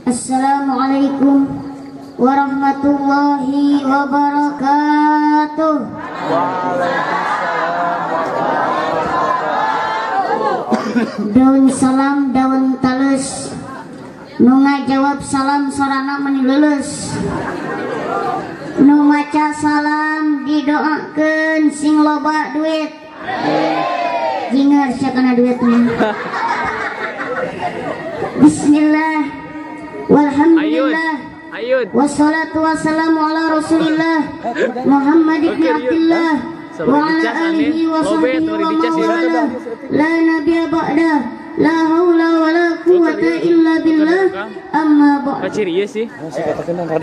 Assalamualaikum warahmatullahi wabarakatuh. Waalaikumsalam warahmatullahi wabarakatuh. Daun salam daun talus, nu ngajawab salam sorana meni leuleus, nu maca salam didoakeun sing loba duit. Jingar sia kana duitna. Bismillah walhamdulillah wassalatu wassalamu ala rasulillah Muhammad ibn Abdullah wa ala alihi wa sahbihi wa man la nabiyya ba'da la haula wa la quwwata illa billah amma ba'd.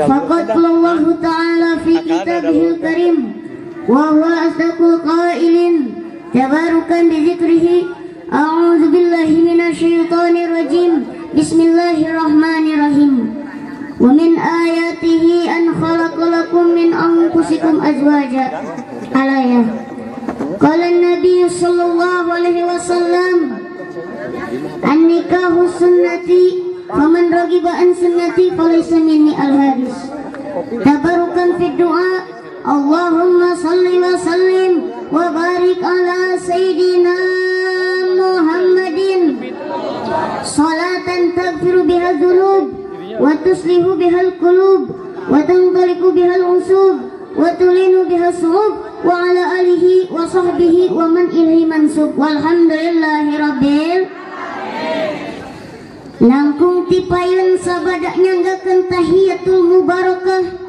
Faqad qala Allahu ta'ala fi kitabihil karim wa huwa asdaqul qailin tabarukan bi dzikrihi. A'udzu billahi minasyaitonir rajim. Bismillahirrahmanirrahim. Wa min ayatihi an khalaqalakum min anfusikum azwaja. Alayah. Qala an-nabiy sallallahu alaihi wasallam, an-nikahu sunnati faman raghiba an sunnati falaysa minni al-hadis. Tabarukan fi du'a. Allahumma salli wa sallim wa barik ala sayyidina Muhammadin salatan taghfiru biha dzunub wa tuslihu biha al-qulub wa tantaliqu biha al-usub wa tulinu biha as-su'ub wa ala alihi wa sahbihi wa man ilaihi mansub walhamdulillahi rabbil alamin. Langkung tipayun sabada nyanggakeun tahiyatul mubarakah.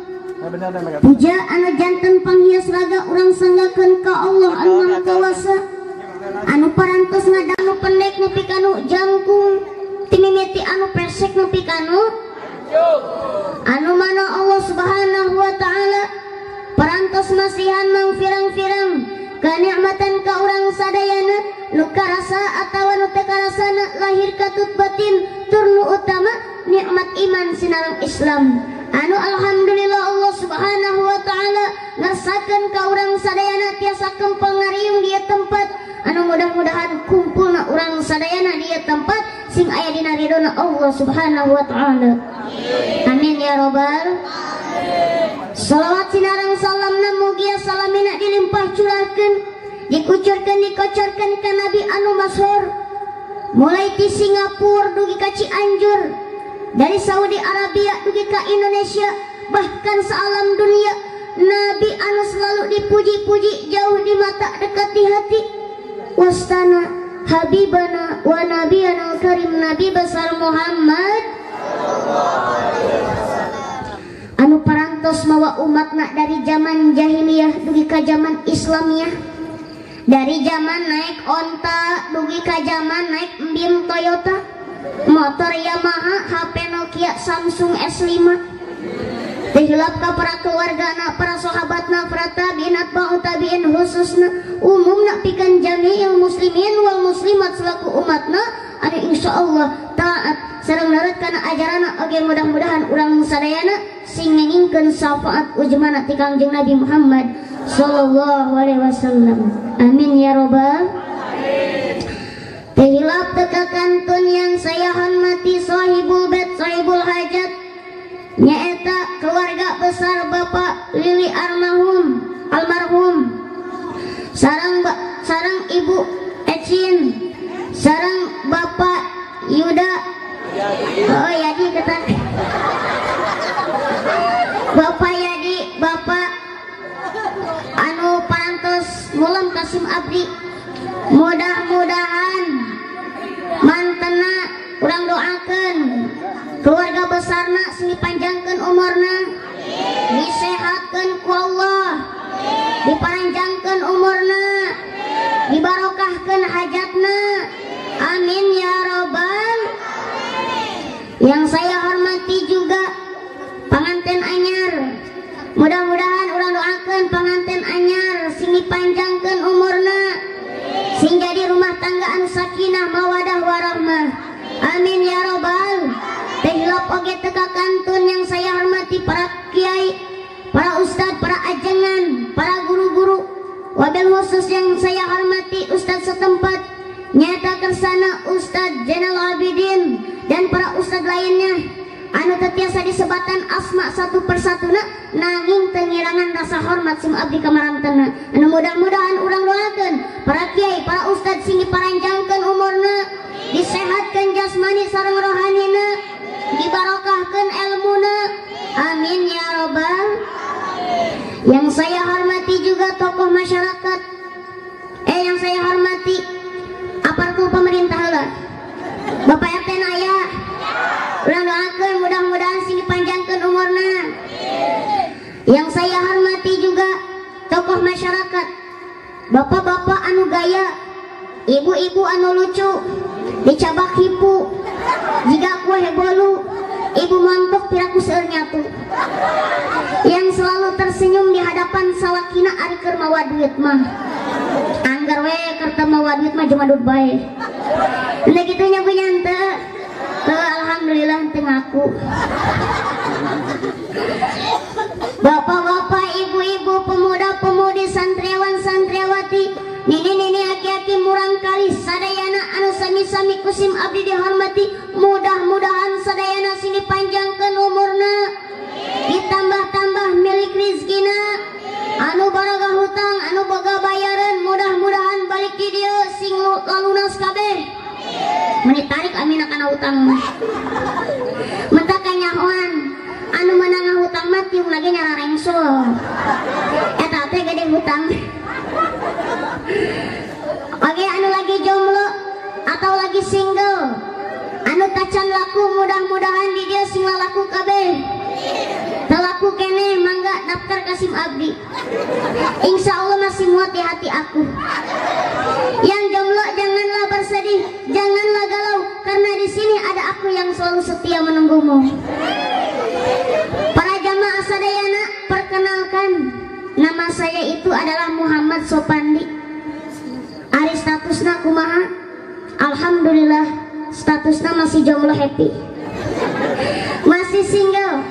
Puja anu janten panghias raga urang sanggakeun ka Allah anu Maha Kawasa anu parantos ngadanu pendek nepi kanu jangkung timimiti anu pesek nepi kanu anu mana Allah Subhanahu wa ta'ala parantos masihan mang firang-firang kanikmatan ka urang sadayana nu karasa atawa nu teu karasana lahir katut batin tur nu utama nikmat iman sinareng Islam anu alhamdulillah Allah Subhanahu wa ta'ala ngersakeun ka urang sadayana tiasa kempeng ngariung di tempat anu mudah-mudahan kumpulna urang sadayana di tempat sing aya dina ridona Allah Subhanahu wa ta'ala. Amin ya robbal alamin. Salawat sinareng salamna mugia salamina dilimpah curahkeun dikucurkeun dikocorkeun ka nabi anu masyhur mulai ti Singapura dugi ka Cianjur, dari Saudi Arabia dugi ka Indonesia, bahkan sealam dunia. Nabi anu selalu dipuji-puji, jauh di mata dekat di hati. Wastana habibana wa nabiyana karim nabi besar Muhammad anu parantos mawa umatna dari zaman jahiliyah dugi ka zaman Islamiyah, dari zaman naik onta dugi ka zaman naik embim Toyota, motor Yamaha, HP Nokia, Samsung S5. Tihilap ka para keluargana, para sahabatna, para tabi'in atba'u tabi'in khususna umumna pikeun jami'il muslimin wal muslimat selaku umatna anu insyaallah taat sareng nurut kana ajaranna oge mudah-mudahan urang sadayana sing ngengingkeun syafaat ujmana ti Kangjeng Nabi Muhammad sallallahu alaihi wasallam. Amin ya robbal alamin. Tihilap teka kantun yang saya hormati sahibul bait sahibul hajat nyaeta keluarga besar Bapak Lili almarhum almarhum sarang Ibu Ecin sarang Bapak Yuda, oh Yadi kata Bapak Yadi, Bapak anu parantos mulam kasim abdi, mudah-mudahan mantena urang doakeun keluarga besarna sing dipanjangkeun umurna, disehatkeun ku Allah, dipanjangkeun umurna, dibarokahkeun hajatna. Amin ya robbal alamin. Yang saya hormati juga panganten anyar, mudah-mudahan urang doakeun panganten anyar sing dipanjangkeun umurna, sing jadi rumah tangga anu sakinah mawadah warahmah. Amin ya robbal. Tehilap oge teka kantun yang saya hormati para kiai, para ustad, para ajengan, para guru-guru, wabil khusus yang saya hormati ustad setempat nyata kersana Ustad Zainal Abidin dan para ustad lainnya. anu teu tiasa disebatan asma satu persatuna nanging teu ngirangan rasa hormat sim abdi ka marantena. Anu mudah-mudahan urang doakeun para kiai, para ustad sing diparanjangkeun umurna, disehatkeun jasmani sareng rohanina, dibarokahkeun elmuna. Amin ya robbal. Yang saya hormati juga tokoh masyarakat, yang saya hormati aparatur pemerintah lah, Bapak RT na aya, urang doakeun mudah-mudahan sing dipanjangkeun umurna. Yang saya hormati juga tokoh masyarakat, bapak-bapak anu gaya, ibu-ibu anu lucu, dicabak hipu, jika kue bolu, ibu montok piraku seueur nyatu, yang selalu tersenyum di hadapan salakina ari keur mawa duit mah. Anggar we keur mawa duit mah jumadud bae. Nah kitu nya punya henteu. Teu, alhamdulillah henteu ngaku. Bapak-bapak, ibu-ibu, pemuda-pemudi, santriawan, santriawati, nini-nini, aki-aki, murang kali sadayana anu sami-sami kusim abdi dihormati, mudah-mudahan sadayana sing dipanjangkeun umurna, ditambah-tambah milik rizkina, anu baraga hutang, anu boga bayaran, mudah-mudahan balik di dieu sing lalunas kabeh. Meni tarik amina kana hutang mah. Mentak kanyahoan anu menang hutang mah tiung lagi nyararengsul. Eta teh gede hutang. Oke, anu lagi jomblo atau lagi single, anu tacan laku mudah-mudahan di dia sing laku kabeh. Telaku keneh mangga daftar kasim abdi. Insya Allah masih muat di hati aku. Yang jomblo janganlah bersedih, janganlah galau, karena di sini ada aku yang selalu setia menunggumu. Para jamaah sadayana, perkenalkan, nama saya itu adalah Muhammad Sopandi. Ari statusna kumaha? Alhamdulillah statusna masih jomblo happy, masih single.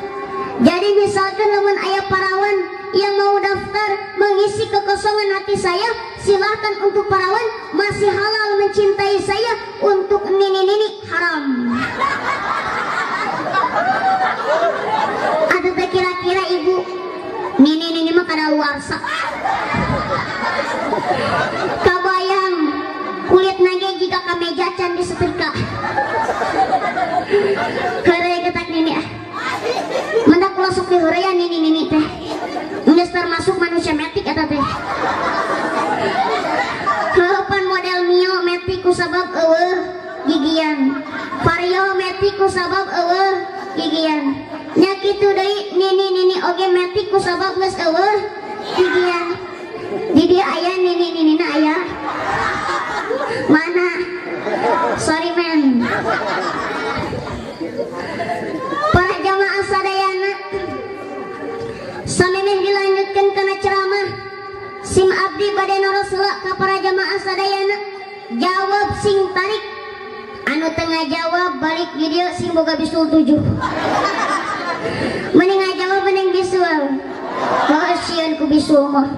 Jadi misalkan lamun aya parawan yang mau daftar mengisi kekosongan hati saya, silahkan. Untuk parawan masih halal mencintai saya, untuk nini-nini haram. Atau kira-kira ibu nini-nini mah kadaluarsa. Kabayang kulit nage jika kameja can disetrika. Heureuy getak nini ah. Mendak kula sok diheureyan nini-nini teh. Geus termasuk manusia metik eta teh. Heupan model Mio metik ku sabab eueuh gigian. Vario metik ku sabab eueuh gigian. Nya kitu deui nini-nini oge metik ku sabab geus eueuh gigian. Di dieu aya nini-ninina aya. Mana? Sorry man. Para jamaah sadayana, samemeh dilanjutkan kana ceramah, sim abdi bade naros heula ka para jamaah sadayana, jawab sing tarik. Anu tengah jawab balik di dieu sing boga bisul 7. Mending ngajawab mending bisul. Heuh sieun ku bisul mah.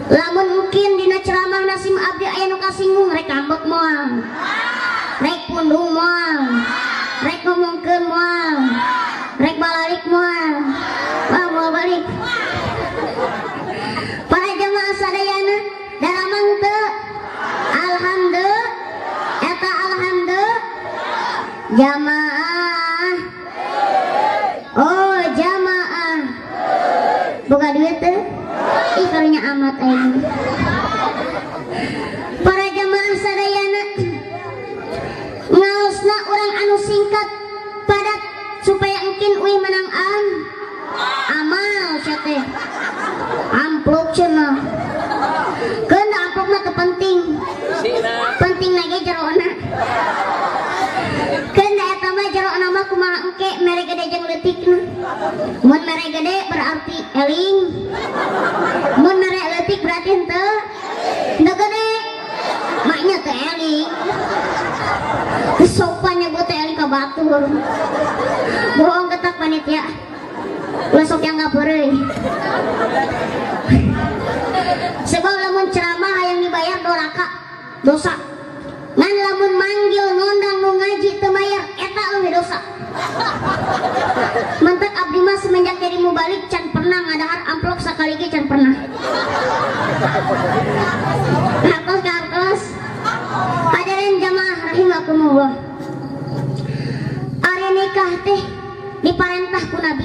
Lamun mungkin dina ceramah sim abdi aya nu kasinggung, rek ambek moal, rek pundung moal, rek ngomongkeun moal, rek balalik moal. Wah, moal balik. Para jamaah sadayana, daramang teu? Alhamdulillah. Eta alhamdulillah. Jamaah. Oh, jamaah. Boga duit teu? Ih, karunya amat aing. Para jamaah sadayana, ngaosna urang anu singkat padat supaya engkin uih menang am amal sia teh. Amplop cenah. Keun amplop mah teu penting. Penting lagi jerona. Keun eta mah jerona mah kumaha engke mere gede jeung leutikna. Mun mere gede berarti eling. Mun mere leutik berarti henteu henteu gede. Maknya teu eling. Sopan nyebut teh eling ka batur. Bohong ketak panitia. Ulah sok yang gak beureui. Sebab lamun ceramah hayang dibayar doraka dosa. Ngan lamun manggil ngondang nu ngaji teu bayar eta leuwih dosa. nikah teh diparentah ku Nabi.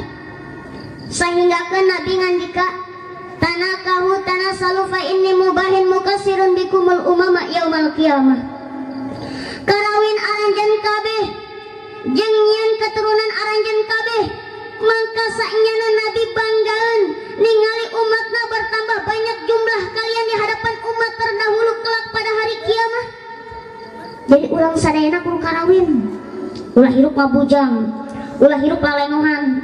Sehingga ke Nabi ngandika tanakahu tanasalu fa inni mubahin mukasirun bikumul umama yaumal qiyamah. Karawin aranjeun kabeh jeung nyieun keturunan aranjeun kabeh, mangka saenyana Nabi banggaeun ningali umatna bertambah banyak jumlah kalian di hadapan umat terdahulu kelak pada hari kiamat. Jadi urang sadayana kudu karawin, ulah hirup mabujang, ulah hirup lalengohan.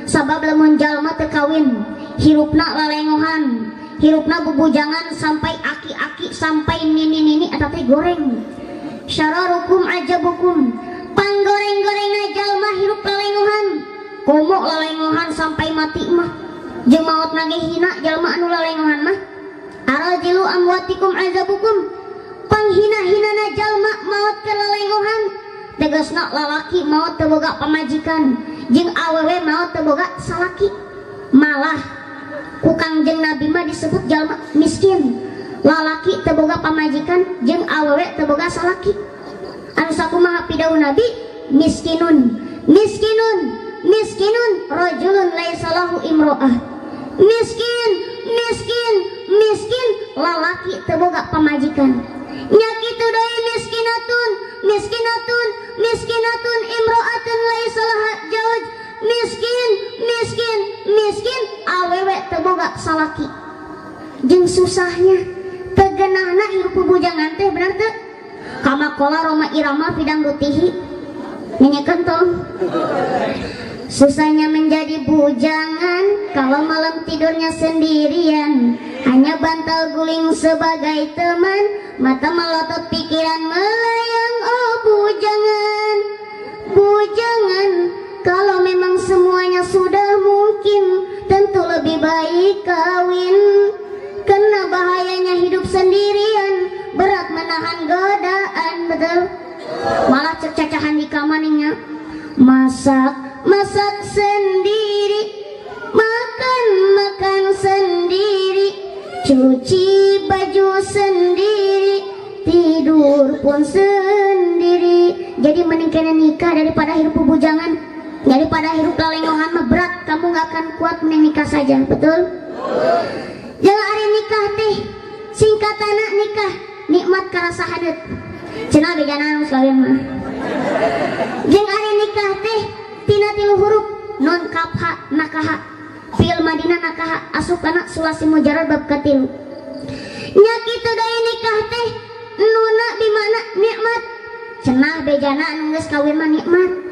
Sabab lamun jalma teu kawin, hirupna lalengohan, hirupna bubujangan sampai aki-aki sampai nini-nini eta teh goreng. Syararukum ajabukum, panggoreng-gorengna jalma hirup lalengohan, komo lalengohan sampai mati mah. Jeung maotna ge hina jalma anu lalengohan mah. Arazilu amwatikum azabukum, panghina-hinana jalma maot ke lalengohan. Tegasna lalaki maot teu boga pamajikan, jeung awewe maot teu boga salaki. Malah ku Kangjeng Nabi mah disebut jalma miskin. Lalaki teu boga pamajikan jeung awewe teu boga salaki. Anu sakumaha pidauh Nabi, miskinun, miskinun, miskinun rajulun laisa lahu imro'ah. Miskin, miskin, miskin lalaki teu boga pamajikan. Nya kitu deui miskinatun, miskinatun, miskinatun imro'atun laisa laha jauj. Miskin, miskin, miskin awewe teu boga salaki. Jeung susahnya tegenahna hirup bujangan teh bener teu? Kama kola Roma Irama pidang dutihi nyanyikan tong. Susahnya menjadi bujangan kalau malam tidurnya sendirian, hanya bantal guling sebagai teman, mata melotot pikiran melayang. Oh bujangan, bujangan, kalau memang semuanya sudah mungkin, tentu lebih baik kawin. Karena bahayanya hidup sendirian, berat menahan godaan, betul? Malah cek cacahan di kamarnya, masak masak sendiri, makan makan sendiri, cuci baju sendiri, tidur pun sendiri. Jadi mending kena nikah daripada hidup bujangan, daripada hidup lalengohan mah berat, kamu nggak akan kuat, mending nikah saja, betul? Jangan ari nikah teh singkatana nikah nikmat karasa haneut. Cenah bejana anu kawin mah. Jeung ari nikah teh tina tilu huruf non kapha nakaha fiil madina nakaha asup kana sulasi mujarrad bab katilu. Nya kitu deui nikah teh nuna bimana nikmat. Cenah bejana anu geus kawin mah nikmat.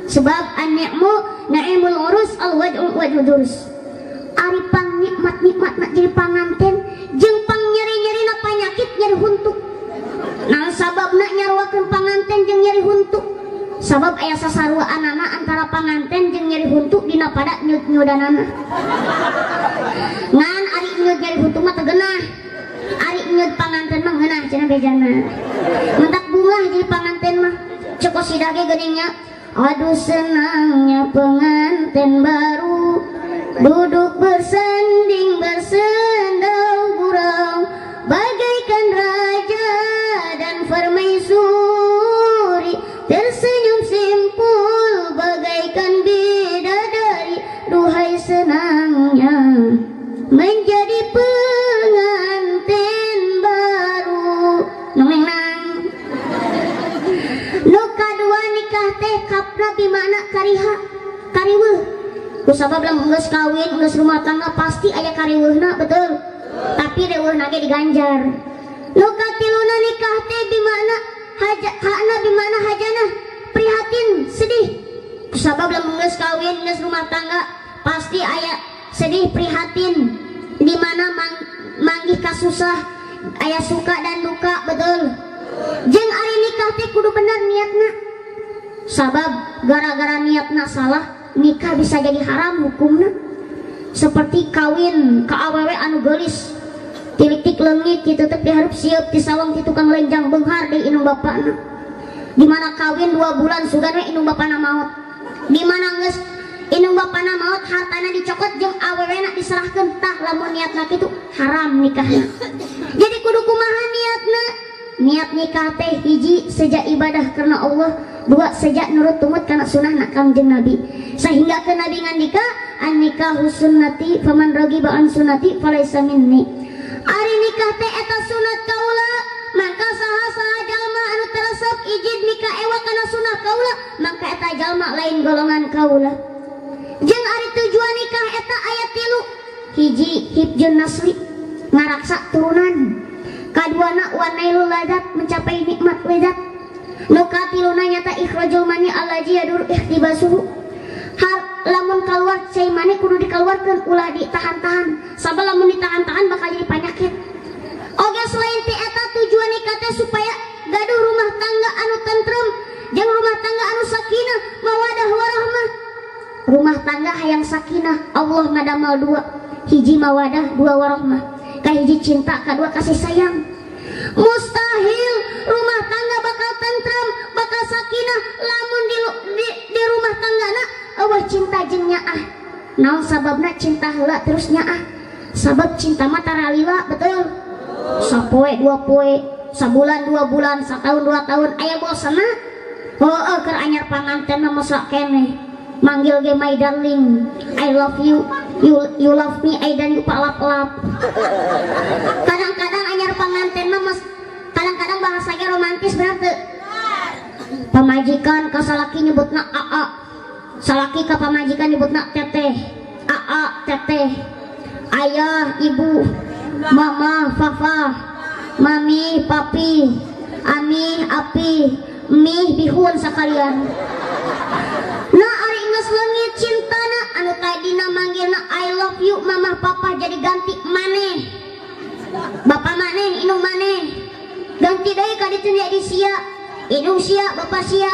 Sebab an-ni'mu na'imul urus al wad'u wad'u durus. Ari pang nikmat-nikmat nak jadi panganten jeung pang nyeri-nyerina panyakit nyeri huntu. Nah sababna nyaruakeun panganten jeung nyeri huntu. Sabab aya sasaruaanana antara panganten jeung nyeri huntu dina pada nyud-nyudanana. Ngan ari nyud nyeri huntu mah teu geunah. Ari nyud panganten mah ngeunah cenah bejana. Mentak bungah jadi panganten mah. Cek kosidah ge geuning nya. Aduh senangnya pengantin baru, duduk bersanding bersendau gurau, bagaikan raja dan permaisuri, tersenyum simpul bagaikan bidadari. Duhai senangnya menjadi pengantin baru. Nong nang nu kadua nikah teh kapna bimana kariha kariweuh. Kusabab lamun geus kawin geus rumah tangga pasti aya kariweuhna, betul? Tapi reueuhna ge diganjar. Nu katiluna nikah teh bimana haja hakna bimana hajanah, prihatin, sedih. Kusabab lamun geus kawin geus rumah tangga pasti aya sedih prihatin, di mana manggih kasusah, aya suka dan duka, betul? Jeung ari nikah teh kudu bener niatna. Sabab gara-gara niatna salah, nikah bisa jadi haram hukumna. Seperti kawin ka awewe anu geulis, tilik-tik leungit kitu teh dihareup sieup ti sawang ti tukang lenjang beunghar di indung bapana. Di mana kawin 2 bulan sugan we indung bapana maot. Di mana geus indung bapana maot hartana dicokot jeung awewena diserahkeun, tah lamun niatna kitu haram nikahna. Jadi kudu kumaha niatna? Niat nikah teh hiji seja ibadah karena Allah, Dua sejak nurut tumut kana sunah na Kangjeng Nabi. Sehingga ke Nabi ngandika an nikahu sunnati faman ragiba an sunnati falaisa minni. Ari nikah teh eta sunat kaula, maka saha-saha jalma anu teresep ijid nikah ewa kana sunah kaula, maka eta jalma lain golongan kaula. Jeung ari tujuan nikah eta aya 3. Hiji hibjun nasli, ngaraksa turunan. Kaduana wanailul ladat, mencapai nikmat lezat. Nu katiluna nyata ikhrajul mani allazi yadur ihtibasuhu. Hal lamun keluar cai mani kudu dikeluarkeun, ulah ditahan-tahan. Sabab lamun ditahan-tahan bakal jadi penyakit. Oge selain ti eta tujuan nikah teh supaya gaduh rumah tangga anu tentrem, jeung rumah tangga anu sakinah, mawadah warahmah. Rumah tangga hayang sakinah, Allah ngadamal dua. Hiji mawadah, dua warahmah. Kahiji cinta, kadua kasih sayang. Mustahil rumah tangga bakal tentrem, bakal sakinah lamun di rumah tanggana eueuh cinta jeung nyaah. Naon sababna cinta heula terus nyaah? Sabab cinta mah taralila, betul? Sapoe dua poe, sabulan dua bulan, satahun dua tahun, aya bosanna. Heueuh keur anyar panganten mah masa keneh. Manggil ge my darling, I love you, you love me, I dan you palap-lap. Kadang-kadang anyar panganten mah kadang-kadang bahasanya romantis bener teu? Pamajikan ka salaki nyebutna aa, salaki ka pamajikan nyebutna teteh, aa teteh, ayah, ibu, mama, fafa, mami, papi, ami, api, mie, bihun sakalian. Nah ari geus leungit cintana anu tadina manggilna I love you mama papa jadi ganti maneh. Bapak maneh, indung maneh. Ganti deui ka ditu di sia. Indung sia, bapak sia.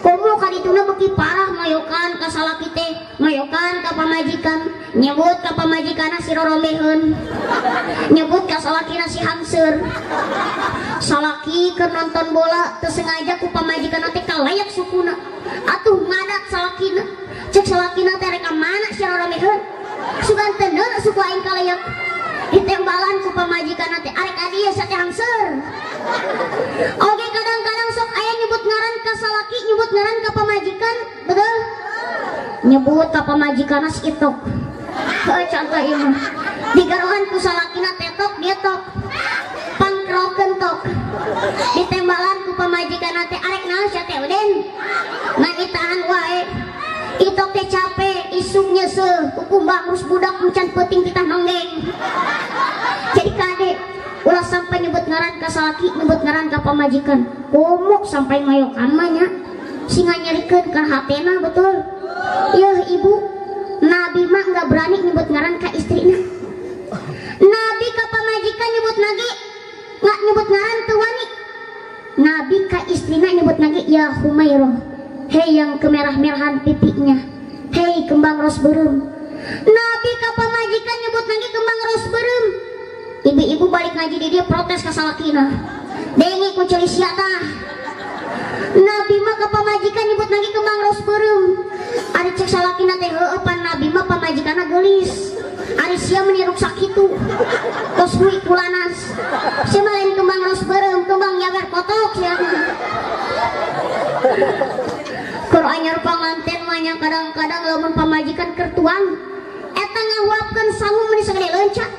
Komo ka dituna beuki parah mayokan ka salaki teh, mayokan ka pamajikan, nyebut ka pamajikanna si rorombeheun. Nyebut ka salakina si hangseur. Salaki keur nonton bola teu sengaja ku pamajikanna teh kalayak sukuna. Atuh ngadat salakina. Cek salakina teh rek ka mana si rorombeheun? Sugan teu neuleuh suku aing kalayak. Ditembalan ku pamajikanna teh arek ka dieu sia teh hangseur. Oke kadang-kadang sok aya nyebut ngaran ka salaki, nyebut ngaran ka pamajikan, betul? Nyebut ka pamajikanna si itok. Heuh contoh ieu mah. Digarohan ku salakina tetok dia tok. Pangkrokeun tok. Ditembalan ku pamajikanna teh arek naon sia teh Udin? Ngan ditahan wae. Itok teh capek, isuk nyeuseuh, kukumbang rus budak encan peuting titah nonggeng. Jadi kade ulah sampai nyebut ngaran ka salaki, nyebut ngaran ka pamajikan. Komo sampai ngayokan mah nya. Singa nyerikeun ka hatena betul. Yeuh ibu, Nabi mah enggak berani nyebut ngaran ka istrina. Nabi ka pamajikan nyebut nage, nggak nyebut ngaran teu wani. Nabi ka istrina nyebut nage ya Humairah. Hei yang kemerah-merahan pipinya, hei kembang ros beureum. Nabi ka pamajikan nyebut nage kembang ros beureum. Ibu-ibu balik ngaji di dia protes ka salakina. Dengi ku ceuli sia tah. Nabi mah ka pamajikan nyebut nage kembang ros beureum. Ari cek salakina teh heueuh pan Nabi mah pamajikanna geulis. Ari sia meni ruksak kitu. Tos hui kulanas. Sia mah lain kembang ros beureum, kembang nyawer kotok sia mah. Keur anyar panganten mah nya kadang-kadang lamun pamajikan keur tuang eta ngahuapkeun sangu meni sagede leunca.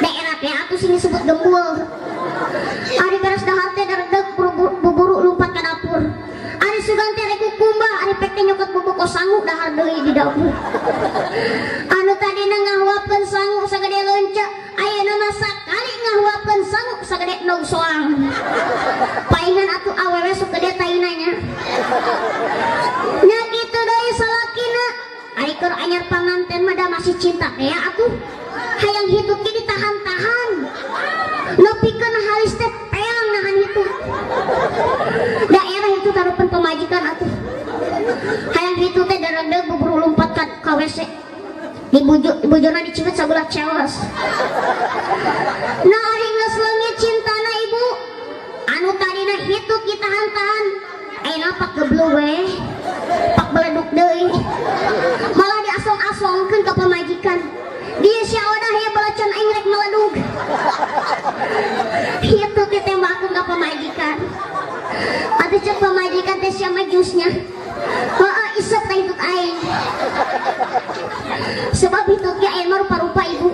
Daerah teh atuh sing disebut gembul. Ari beres dahar teh daredeg buburu lumpat ka dapur. Ari sugan teh rek kukumbah, ari pek teh nyokot bubuk sangu dahar deui di dapur. Anu tadina ngahuapkeun sangu sagede leunca, ayeuna mah sakali ngahuapkeun sangu sagede endog soang. Paingan atuh awewe sok gede taina nya. Nya kitu deui salakina. Ari keur anyar panganten mah da masih cinta teh atuh. Hayang hitut ge ditahan-tahan. Nepikeun halis teh peang nahan hitut. Daerah itu tarupen pamajikan atuh. Hayang hitut teh daredeg buburu lumpat ka WC. Dibujurna dicibet sabelah cewas. Nah ari geus leungit cintana ibu. Anu tadina hitut ditahan-tahan. Ayeuna pak geblug we. Pak beleduk deui. Malah diasong-asongkeun ka pamajikan. Dia si odah ya belacan aing rek meledug. Hitut ditembakeun ka pamajikan. Atuh cek pamajikan sia mah jusnya. Heeh, isep tah hitut aing. Sebab hitut ge aya mah rupa-rupa ibu.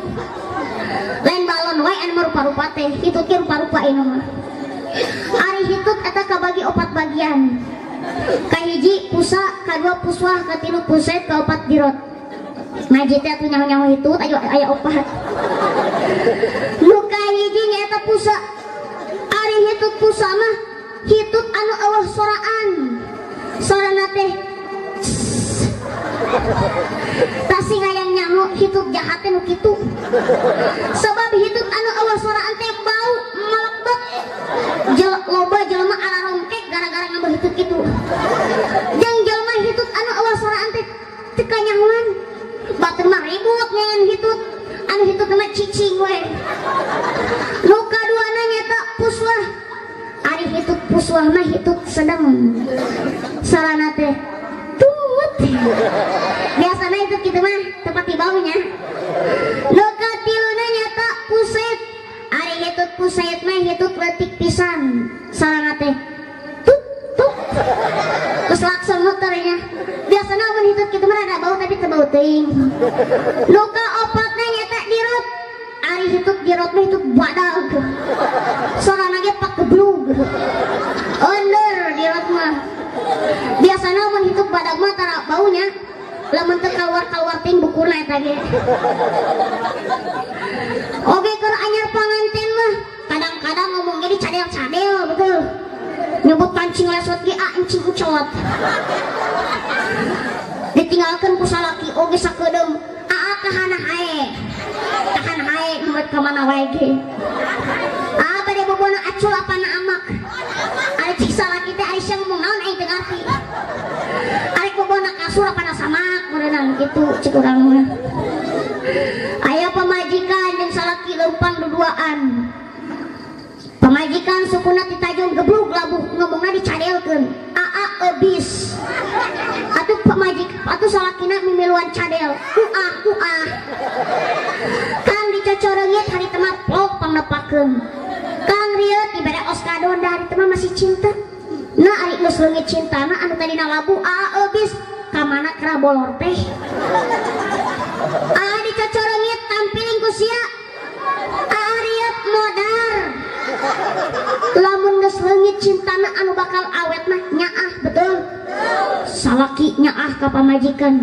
Lain balon wae anu mah rupa-rupa teh, hitut ge rupa-rupa ieu mah. Ari hitut eta kabagi 4 bagian. Kahiji pusa, kadua puswah, katilu puset, kaopat dirot. Ngaji teh atuh nyaho-nyaho hitut ayo aya 4. Nu kahiji nyaeta pusa. Ari hitut pusa mah hitut anu eueuh soraan. Sorana teh tasih hayang nyaho hitut jahat teh nu kitu. Sebab hitut anu eueuh soraan teh bau malekbek. Loba jelema ararongkek gara-gara ngambil hitut kitu. Jeung jelema hitut anu eueuh soraan teh teu kanyahoan. Batur mah ribut ngan hitut. Anu hitut mah cicing we. Nu kaduana nyaeta puswah. Ari hitut puswah mah hitut sedang. Sarana teh tut. Biasana hitut kitu mah tempat di baunya. Nu katiluna nyaeta puset. Ari hitut puset mah hitut leutik pisan. Sarana teh tut tut. Terus langsung muternya. Biasana mun hitut kitu mah rada bau tapi teu bau teuing. Nu kaopatna nyaeta dirot. Ari hitut dirot mah hitut badag. Sorana ge pakeblug. Onder dirot mah. Biasana mun hitut badag mah tara baunya. Lamun teu kaluar-kaluar ting bukurna eta ge. Oge keur anyar panganten mah kadang-kadang ngomong ge dicadel-cadel betul. Nyebut pancing lesot ge ah encing encot. Ditinggalkeun ku salaki oge sakedeung aa kahana hae. Tahan hae murid ka mana wae ge. Ah bade bobona acul apana amak. Ari cik salaki teh ari sia ngomong naon aing teu ngarti. Ari bobona kasur apana samak meureunang kitu cik urang mah. Aya pamajikan jeung salaki leumpang duduaan. Pamajikan sukuna ditajong geblug labuh ngomongna dicadelkeun. Aa eubis. Atuh pamajik atuh salakina mimiluan cadel. Uah uah. Kang dicocoreungit hari teh mah plok pangnepakeun. Kang rieut dibere oskadon da hari teh mah masih cinta. Nah ari geus leungit cintana anu tadina labuh aa eubis ka mana kera bolor teh. Aa dicocoreungit tampiling ku sia. Aa rieut modar. Lamun geus leungit cintana anu bakal awet mah nyaah betul. Salaki nyaah ka pamajikan.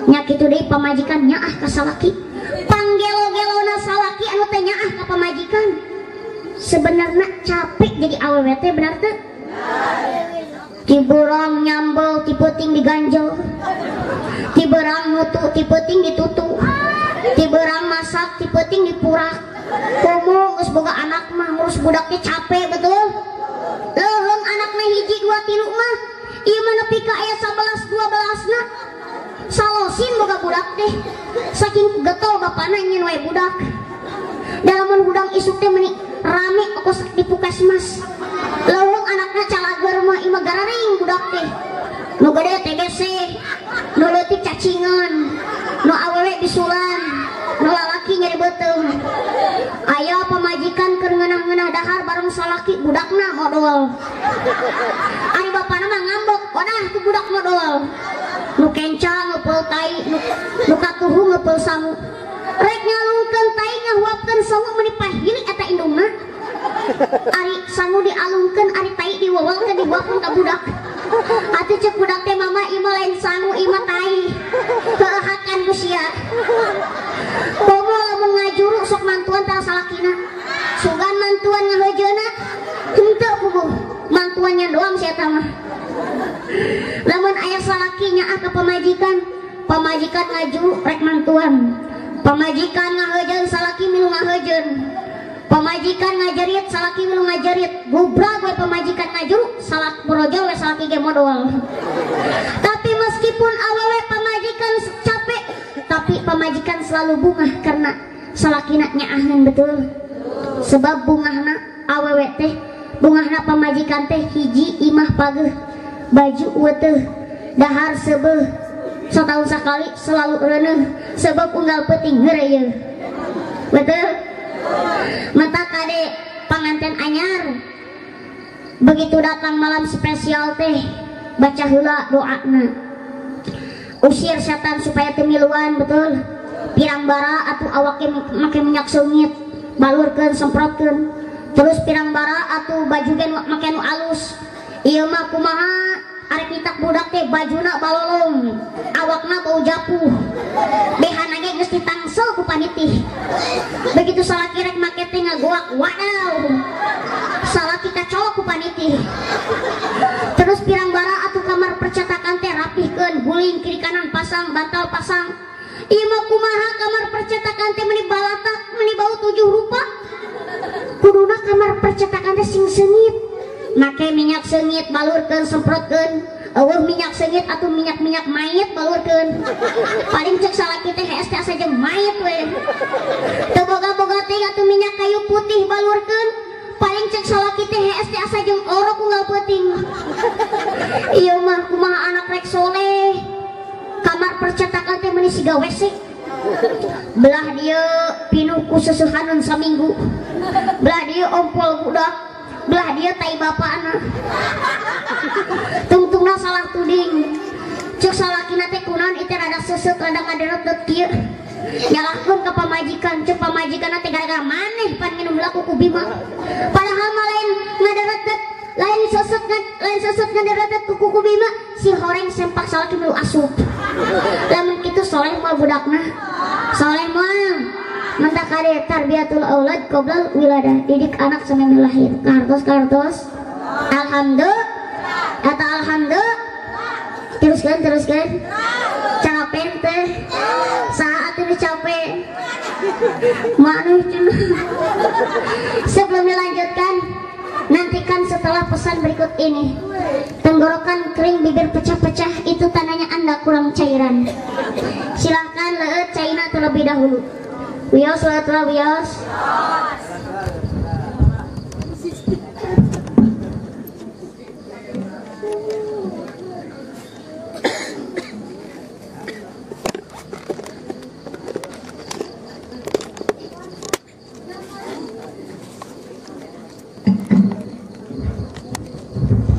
Nya kitu deui pamajikan nyaah ka salaki. Panggelo-gelona salaki anu teh nyaah ka pamajikan. Sebenarnya capek jadi awewe teh benar teu? Ti beurang nyambel ti peuting diganjel. Ti beurang nutu ti peuting ditutu. Ti beurang masak ti peuting dipurak. Komo geus boga anak mah ngurus budaknya capek betul. Leuheung anakna hiji 2 3 mah ieu mah nepi ka aya 11 12 na. Salosin boga budak teh. Saking getol bapana nyeun wae budak. Da lamun hudang isuk teh meuni rame okos di puskesmas. Leuheung anakna calager mah ieu mah gararing budak teh. Nu gede TBC, nu leutik cacingan, nu awewe bisulan, nu lalaki nyeri beuteung. Aya pamajikan keur ngeunah-ngeunah dahar bareng salaki budakna modol. Ari bapana mah ngambek, odah tu budak modol. Nu kenca ngepeul tai, nu katuhu ngepeul sangu. Rek nyalungkeun tai ngahuapkeun sangu meuni pahili eta indungna. Ari sangu dialungkeun, ari tai diwewelkeun dihuapkeun ka budak. Atuh cek budak teh mama ieu mah lain sangu ieu mah tai. Heuhakan ku sia. Komo lamun ngajuru sok mantuan tara salakina. Sugan mantuan ngaheujeuna henteu puguh. Mantuannya doang sia eta mah. Lamun aya salaki nyaah ka pamajikan, pamajikan ngajuru rek mantuan. Pamajikan ngaheujeun salaki milu ngaheujeun. Pamajikan ngajerit salaki milu ngajerit. Gubrak we pamajikan ngajuru salak borojol we salaki ge modol. Tapi meskipun awewe pamajikan capek, tapi pamajikan selalu bungah karena salakina nyaaheun betul. Sebab bungahna awewe teh, bungahna pamajikan teh hiji imah pageuh, baju weteuh, dahar seubeuh, satahun sakali selalu reuneuh sebab unggal peuting heureuyeun. Betul? Mata kade panganten anyar begitu datang malam spesial teh Baca heula doana. Usir setan supaya teu miluan, betul. Pirang bara atuh awake make minyak seungit, balurkeun semprotkeun. Terus pirang bara atuh baju ge make nu alus. Ieu mah kumaha arek nitak budak teh bajuna balolong, awakna bau japuh. Behana ge geus ditangsel ku panitih. Begitu salaki rek make teh ngagoak, wadaw. Salaki kacolok ku panitih. Terus pirang bara atuh kamar percetakan teh rapihkeun, guling kiri kanan pasang, bantal pasang. Ieu mah kumaha kamar percetakan teh meuni balatak, meuni bau 7 rupa. Kuduna kamar percetakan teh sing seungit. Make minyak seungit balurkeun semprotkeun. Eueuh minyak seungit atuh minyak-minyak mayit balurkeun. Paling cek salaki teh hees teh asa jeung mayit we. Teu boga-boga teh atuh minyak kayu putih balurkeun. Paling cek salaki teh hees teh asa jeung orok unggal peuting. Ieu mah kumaha anak rek soleh. Kamar percetakan teh meuni siga WC. Belah dieu pinuh ku seseuhaneun saminggu. Belah dieu ompol budak. Belah dia tai bapakna. Tungtungna salah tuding. Cek salakina teh kunaon ieu teh rada seuseut rada ngadereut kieu. Nyalahkeun ka pamajikan, cek pamajikanna teh gara-gara maneh pan nginum heula ku Bima. Padahal mah lain ngadereut, lain seuseut ngadereut ku kuku Bima, si horeng sempak salaki milu asup. Lamun kitu soleh mah budakna. Soleh mah. Mentak kade tarbiyatul aulad qoblal wiladah, didik anak sampai lahir. Kartos-kartos. Alhamdulillah. Atau alhamdulillah. Teruskan, teruskan. Capek teh. Saat ini capek. Manuh cenah. Sebelum dilanjutkan, nantikan setelah pesan berikut ini. Tenggorokan kering, bibir pecah-pecah, itu tandanya Anda kurang cairan. Silahkan leueut caina terlebih dahulu. Wios, wios, wios.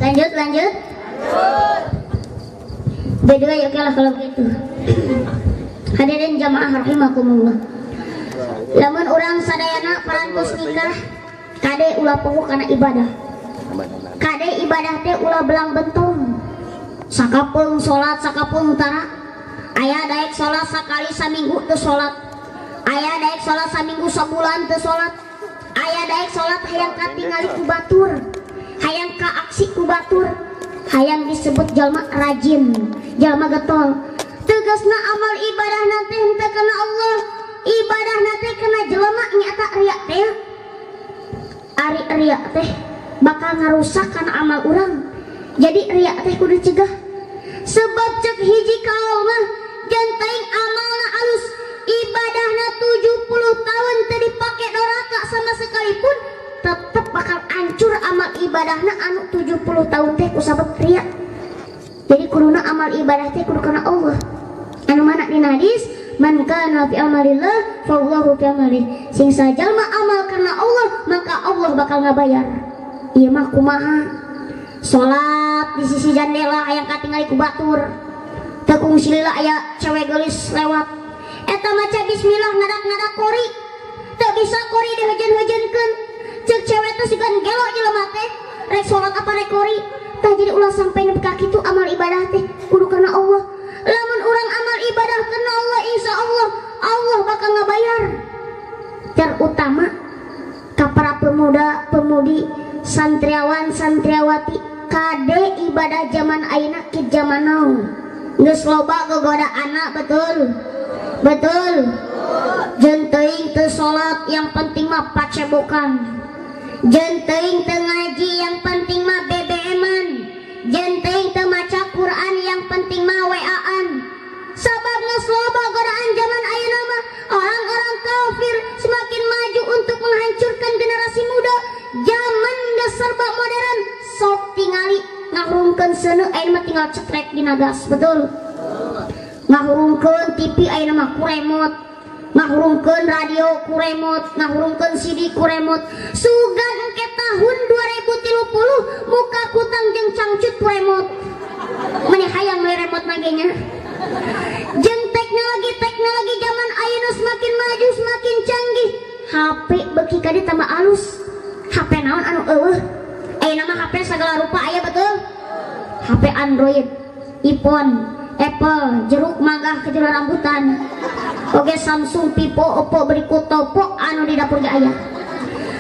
Lanjut, lanjut. By the way, oke lah kalau begitu. Hadirin jamaah rahimakumullah. Lamun urang sadayana parantos nikah, kade ulah poho kana ibadah. Kade ibadah teh ulah belang bentong. Sakapeung salat, sakapeung tara. Aya daek salat sakali saminggu teu salat. Aya daek salat saminggu sabulan teu salat. Aya daek salat hayang katingali ku batur, hayang ka aksi ku batur, hayang disebut jalma rajin, jalma getol. Tegasna amal ibadah nanti henteu kana Allah. Ibadah nanti kena jelema nyata riak teh. Ari riak teh bakal ngarusak kana amal urang. Jadi riak teh kudu cegah. Sebab cek hiji kaul mah jantaing amalna alus, ibadahna 70 tahun teu dipake doraka sama sekalipun, tetep bakal hancur amal ibadahna anu 70 tahun teh kusabab riak. Jadi kuduna amal ibadah teh kudu kana Allah. Anu mana dina hadis, man kana fi amalillah fallahu fi amalih. Sing sajalma amal karena Allah, maka Allah bakal ngabayar. Ieu mah kumaha? Salat di sisi jandela hayang katingali ku batur. Teu kungsi lila aya cewek geulis lewat. Eta maca bismillah ngadak-ngadak kori. Teu bisa kori dihujeun-hujeunkeun. Ceuk cewek teh sugan gelo jelema teh. Rek salat apa rek kori? Tah jadi ulah sampai nepi ka kitu amal ibadah teh kudu karena Allah. Lamun urang amal ibadah karena Allah, insya Allah Allah bakal ngabayar. Terutama ka para pemuda pemudi, santriawan santriawati, kade ibadah zaman ayeuna ke zaman now. Geus loba gogoda anak, betul betul. Jeung teuing teu salat, yang penting mah pacebokan. Jeung teuing teu ngaji, yang penting mah BBM-an. Jeung teuing teu maca Quran, yang penting mah WA-an. Sabab geus loba godaan zaman ayeuna mah, orang-orang kafir semakin maju untuk menghancurkan generasi muda. Zaman geus serba modern, sok tingali ngahurungkeun seuneu ayeuna mah tinggal cetrek dina gas, betul. Ngahurungkeun TV ayeuna mah ku remote, ngahurungkeun radio ku remote, ngahurungkeun CD ku remote. Sugan engke tahun 2030 muka kutang jeung cangcut ku remote. Meni hayang meuli remote na ge nya. Jeung teknologi zaman ayeuna semakin maju semakin canggih. HP beuki ka dieu tambah alus. HP naon anu eueuh? Ayeuna mah HP segala rupa aya betul? HP Android, iPhone, Apple, jeruk mangga kejura rambutan. Oke Samsung, Vivo, Oppo, berikut Topo anu di dapur ge aya.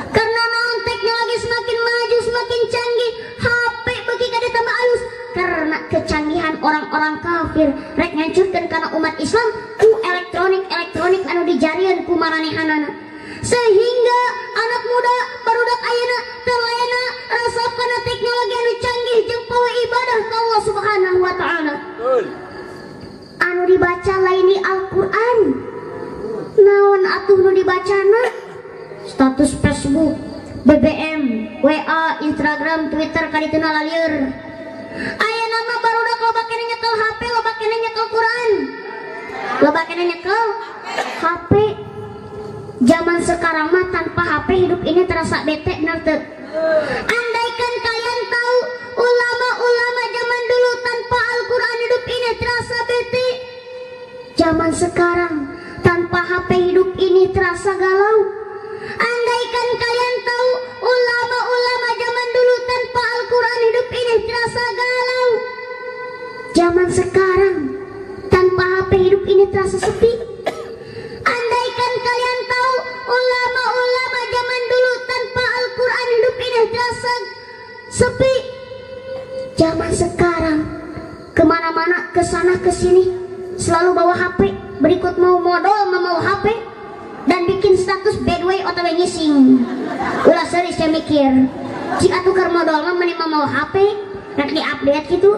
Karena naon teknologi semakin maju semakin canggih, HP beuki ka dieu tambah alus. Karena kecanggihan orang-orang kafir rek ngancurkeun kana umat Islam ku elektronik anu dijarieun ku maranehanana. Sehingga anak muda barudak ayeuna terlena resep kana teknologi anu canggih jeung poe ibadah ka Allah Subhanahu wa taala. Anu dibaca lain di Al-Qur'an. Naon atuh nu dibacana? Status Facebook, BBM, WA, Instagram, Twitter kadituna lalieur. Ayeuna mah barudak loba keneh nyekel HP, loba keneh nyekel Quran. Loba keneh nyekel HP. Zaman sekarang mah tanpa HP hidup ini terasa bete bener teu? Andaikan kalian tahu ulama-ulama zaman dulu tanpa Al-Quran hidup ini terasa bete. Zaman sekarang tanpa HP hidup ini terasa galau. Andaikan kalian tahu ulama-ulama zaman dulu tanpa Al-Quran hidup ini terasa galau. Zaman sekarang tanpa HP hidup ini terasa sepi. Andaikan kalian tahu ulama-ulama zaman dulu tanpa Al-Quran hidup ini terasa sepi. Zaman sekarang kemana-mana, kesana kesini selalu bawa HP. Berikut mau modal mau HP dan bikin status bad way otw ngising. Ulah serius saya mikir. Jika tukar modal mah mending mau HP rek di-update gitu.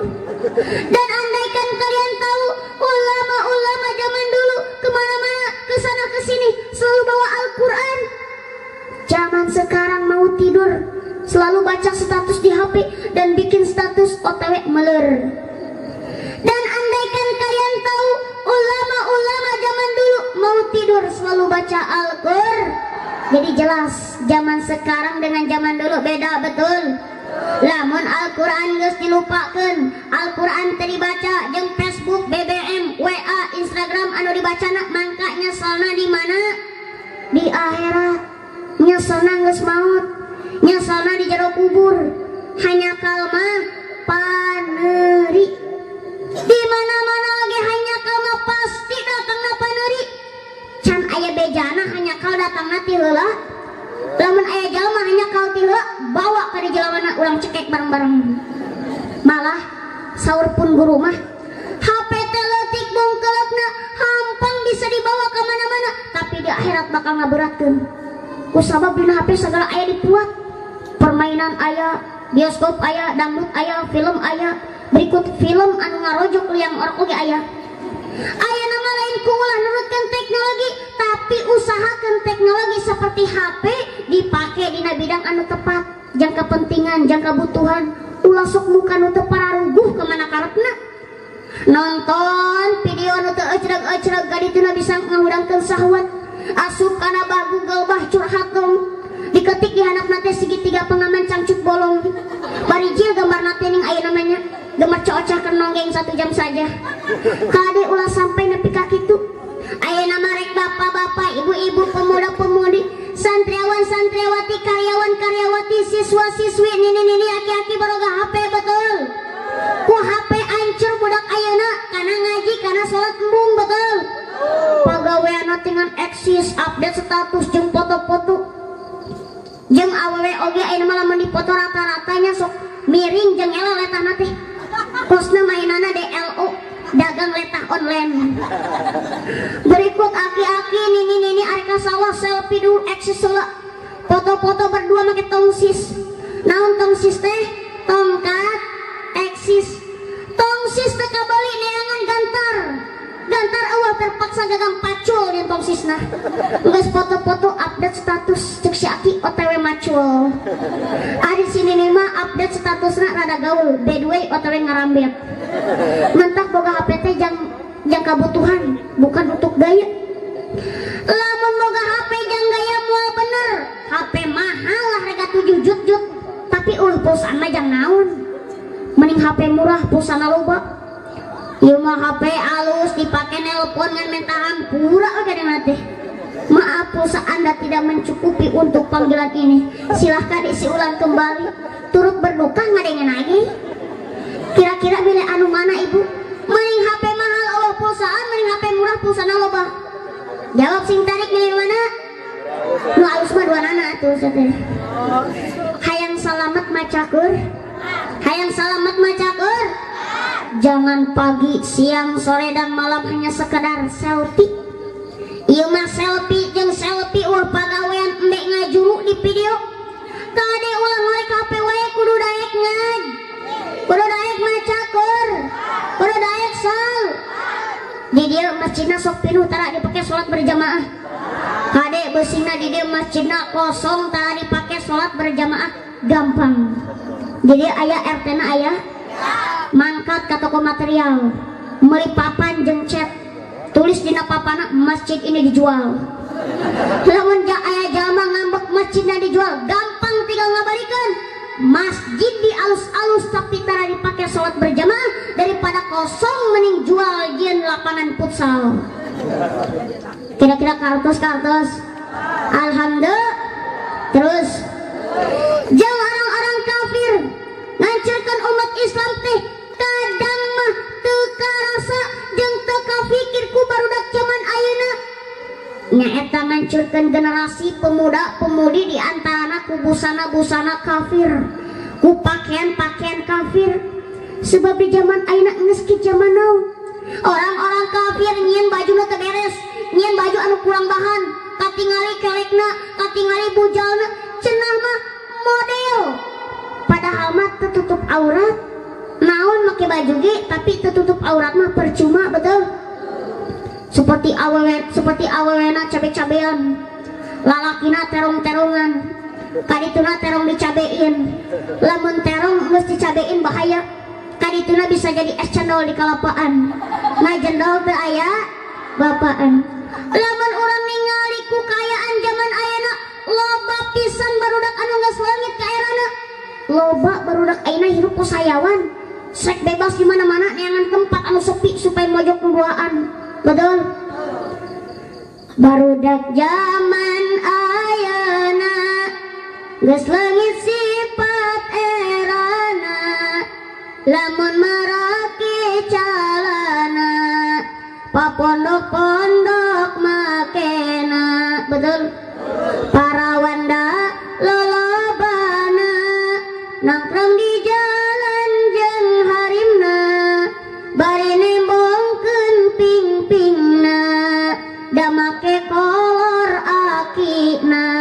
Dan andaikan kalian tahu ulama-ulama zaman dulu kemana-mana, kesana kesini selalu bawa Al-Quran. Zaman sekarang mau tidur selalu baca status di HP dan bikin status OTW meler. Dan andaikan kalian tahu ulama-ulama zaman dulu mau tidur selalu baca Al-Quran. Jadi jelas zaman sekarang dengan zaman dulu beda betul. Lamun Al-Quran geus dilupakeun, Al-Quran teu dibaca jeung Facebook, BBM, WA, Instagram anu dibacana mangka nyeselna di mana? Di akhirat. Nyeselna geus maut, nyeselna di jero kubur. Hanya kalma paneri. Di mana-mana oge hanya kalma pasti datangna paneri. Can aya bejana hanya kal datangna ti heula. Lamun aya jalma hanya kal ti heula bawa ka di jalamana urang cekek bareng-bareng. Malah saur pun guru mah HP teh leutik bungkeleukna hampang bisa dibawa ka mana-mana, tapi di akhirat bakal ngaberatkeun. Ku sabab dina HP segala aya dipuat. Permainan aya, bioskop aya, dangdut aya, film aya. Berikut film anu ngarojok liang orok oge aya. Aya nama lain ku ulah nurutkeun teknologi, tapi usahakan teknologi seperti HP dipake dina bidang anu tepat, jang kepentingan, jang kebutuhan. Ulah sok muka nu teu pararuguh kemana karepna. Nonton video nu teu ecreg-ecreg kadituna bisa ngahudangkeun syahwat. Asup kana bah Google bah curhat dong. Diketik di handapna teh segitiga pengaman cangcut bolong. Barijil gambarna teh ning aya namanya. Gambar cocah keur nonggeng 1 jam saja. Kade ulah sampai nepi ka kitu. Ayeuna mah rek bapak-bapak, ibu-ibu, pemuda-pemudi, santriawan santriawati, karyawan karyawati, siswa-siswi, nini-nini, aki-aki baroga HP betul. Ku HP ancur budak ayeuna kana ngaji, kana salat embung betul. Pagaweanna dengan eksis, update status jeung foto-foto. Jeung awewe oge ayeuna mah lamun dipoto rata-ratanya sok miring jeung eleh letahna teh. Kosna mainana DLO, dagang letah online. Berikut aki-aki nini-nini arek sawah selfie dulu eksis heula. Foto-foto berdua make tongsis. Naon tongsis teh? Tongkat eksis. Tongsis teh kabali neangan gantar. Gantar eueuh terpaksa gagang pacul di tongsisna. Geus foto-foto update status cek si aki OTW macul. Ari si nini mah update statusna rada gaul, by the way OTW ngarambet. Mentak boga HP teh jang kabutuhan, bukan untuk gaya. Lamun boga HP jang gaya moal bener. HP mahal lah harga 7 jut-jut, tapi eueuh pulsaan mah jang naon. Mending HP murah pulsana loba. Ieu mah HP alus dipake nelpon ngan menta hampura we kadang teh. Maaf, pulsa Anda tidak mencukupi untuk panggilan ini. Silahkan isi ulang kembali. Turut berduka ngadengen lagi. Kira-kira milih anu mana ibu? Mending HP mahal Allah pulsaan, mending HP murah pulsana loba. Jawab sing tarik milih mana? Nu alus mah dua nana atuh teh. Hayang salamet macakur. Hayang salamet macakur. Jangan pagi, siang, sore dan malam hanya sekedar selfie. Ieu mah selfie jeung selfie ulah pagawean embe ngajuru di video. Kade ulah ngorek HP wae kudu daek ngaj. Kudu daek macakur. Kudu daek sal. Di dieu masjidna sok pinuh tara dipake salat berjamaah. Kade beusina di dieu masjidna kosong tara dipake salat berjamaah gampang. Jadi aya RT na aya mangkat ka toko material, meuli papan jeung cat. Tulis dina papana masjid ini dijual. Lamun aya jalma ngambek masjidna dijual, gampang tinggal ngabalikeun. Masjid di alus-alus tapi tara dipake salat berjamaah, daripada kosong mending jual jieun lapangan futsal. Kira-kira kartos-kartos. Alhamdulillah. Terus jeung orang-orang kafir ngancurkeun umat Islam teh kadang mah teu karasa jeung teu kafikir ku barudak zaman ayeuna. Nyaeta ngancurkeun generasi pemuda-pemudi di antarana ku busana-busana kafir, ku pakaian-pakaian kafir. Sebab di zaman ayeuna geus ki zaman now. Orang-orang kafir nyieun bajuna teu beres, nyieun baju anu kurang bahan, katingali kelekna, katingali bujalna, cenah mah model. Padahal mah tertutup aurat. Naon make baju ge tapi tertutup aurat mah percuma, betul? Seperti awewe, seperti awewena cabe-cabean, lalakina terong-terongan, kadituna terong dicabein. Lamun terong geus dicabein bahaya. Kadituna bisa jadi es cendol di kalapaan. Nah jendol teu aya bapaan. Lamun urang ningali ku kaayaan zaman ayeuna loba pisan barudak anu geus leungit ka erana. Loba barudak ayeuna hirup ku sayawan. Sek bebas di mana-mana neangan tempat anu sepi supaya mojok duaan. Betul? Barudak zaman ayeuna geus leungit sifat erana. Lamun marake calana papondok-pondok makena. Betul? Para wanda lolobana nangkrong di jalan jeung harimna, bari nembongkeun ping-pingna, da make kolor akina.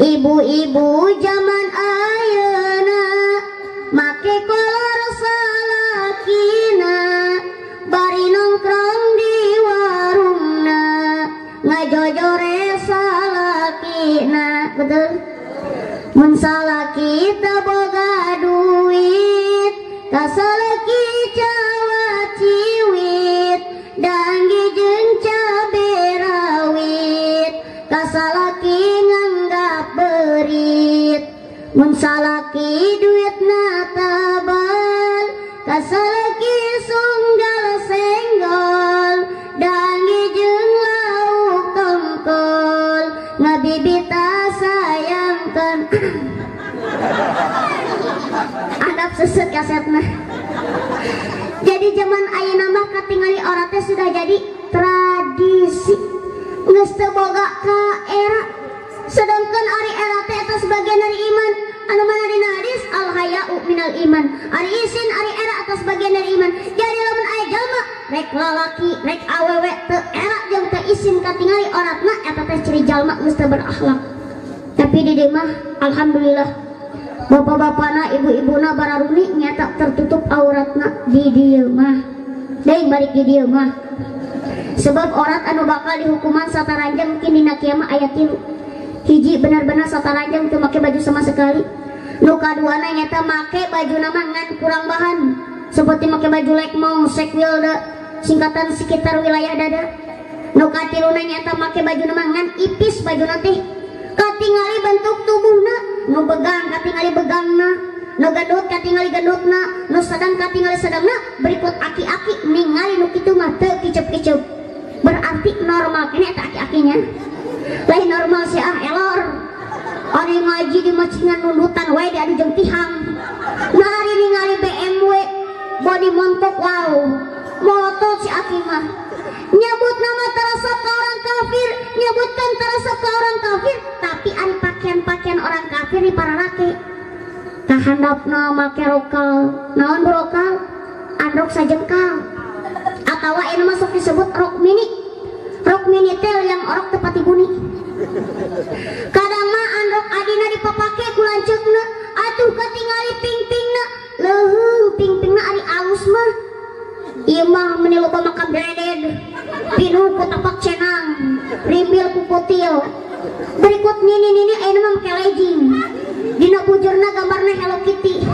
Ibu-ibu zaman ayeuna make kolor salakina, bari nongkrong di warungna, ngajojore salakina. Betul? Mun salaki teu boga duit, ka salaki cawat ciwit, danggi jeung cabe rawit, ka salaki nganggap berit. Mun salaki duitna tabal, ka salaki sunggal senggol, danggi jeung lauk tongkol, ngabibita sayangkeun. Adab seset kasetna. Jadi zaman ayeuna mah katingali orang teh sudah jadi tradisi. Geus teu boga ka era. Sedangkan ari era teh eta sebagian dari iman. Anu mana dina hadis al haya'u minal iman. Ari isin ari era atas bagian dari iman. Jadi lamun aya jalma rek lalaki rek awewe teu era jeung teu isin katingali oratna eta teh ciri jalma geus teu berakhlak. Tapi di dieu mah alhamdulillah bapak-bapana ibu-ibuna bararuni nyata tertutup auratna di dieu mah. Deui balik di dieu mah. Sebab orat anu bakal dihukuman sataranjang mungkin dina kiamat aya 3. Hiji benar-benar sataranjang teu make baju sama sekali. Nu kaduana nyata make baju mah ngan kurang bahan. Seperti make baju lekmong, sekwilda, singkatan sekitar wilayah dada. Nu katiluna nyata make baju mah ngan ipis baju teh. Katingali bentuk tubuhna, nu begang katingali begangna, Nu gendut katingali gendutna, nu sedang katingali sedangna, berikut aki-aki ningali nu kitu mah teu kicep-kicep. Berarti normal kene eta aki-akinya. Lain normal sih ah elor. Ari ngaji di macingan nundutan wae diadu jeung tihang. Nari ningali BMW body montok wow. Molotot si aki mah. Nyebut nama terasa ke orang kafir, nyebutkan terasa ke orang kafir, tapi ari pakaian-pakaian orang kafir di para rake. Kahandapna make rokal, naon brokal? Androk sajengkal. Atawa ini masuk disebut rok mini. Rok mini teh yang orok tepati buni. Kadang mah androk adina dipapake ku lanceukna, atuh katingali pingpingna, leuheung pingpingna ari alus mah. Ieu mah meni loba makam dreded, pinuh ku tapak cenang, rimbil ku kutil. Berikut nini-nini ayeuna mah make legging. Dina bujurna gambarna Hello Kitty.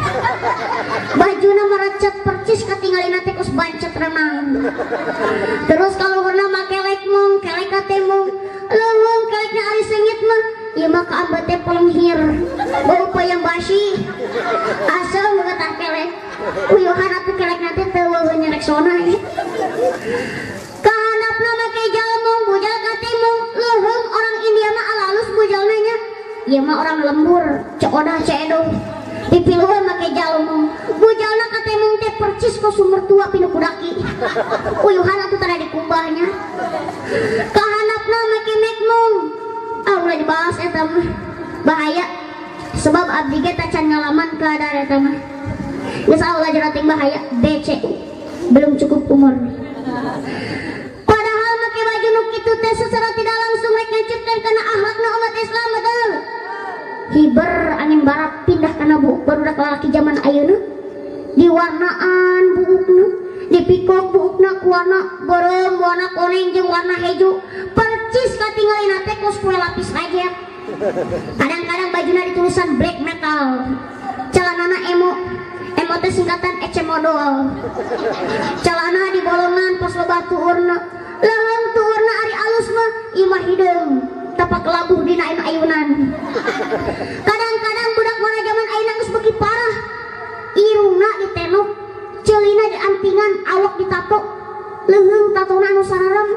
Bajuna merecet percis katingalina teh kos bancet renang. Terus kaluhurna make lekmong, kelek katemong. Leuweung kelekna ari seungit mah, ieu mah kaambet teh pelenghir. Bau payang basi. Asem tah kelek. Uyuhan atuh kelekna teh teu weuh nyereksona ye. Kahandapna make jalmong, bujal katemong. Leuweung orang India mah alalus bujalna nya. Ieu mah orang lembur, ceodah ceedoh. Dipiluheun make jalmong. Bujalna katemong teh percis ku sumur tua pinuh kudaki. Uyuhan atuh tara dikumbahnya. Kahandapna make mekmong. Ah ulah dibahas eta mah. Bahaya. Sebab abdi ge tacan ngalaman keadaan eta mah. Geus ulah jerating bahaya BCU. Belum cukup umur. Padahal make baju nu kitu teh secara tidak langsung rek ngecipkeun kana akhlakna umat Islam betul. Hiber angin barat pindah kana buuk barudak lalaki zaman ayeuna. Diwarnaan buukna, dipikok buukna ku warna beureum, warna koneng jeung warna hejo. Percis katingalina teh kos kue lapis aja. Kadang-kadang bajuna ditulisan black metal. Celanana emo. Emo teh singkatan ece modol. Celana di bolongan pas loba tuurna. Leuheung tuurna ari alus mah imah hideung. Tapak labuh dina ayunan. Kadang-kadang budak mana zaman ayeuna geus beuki parah. Irungna ditenok, ceulina diantingan, awak ditato. Leuheung tatona anu sararem,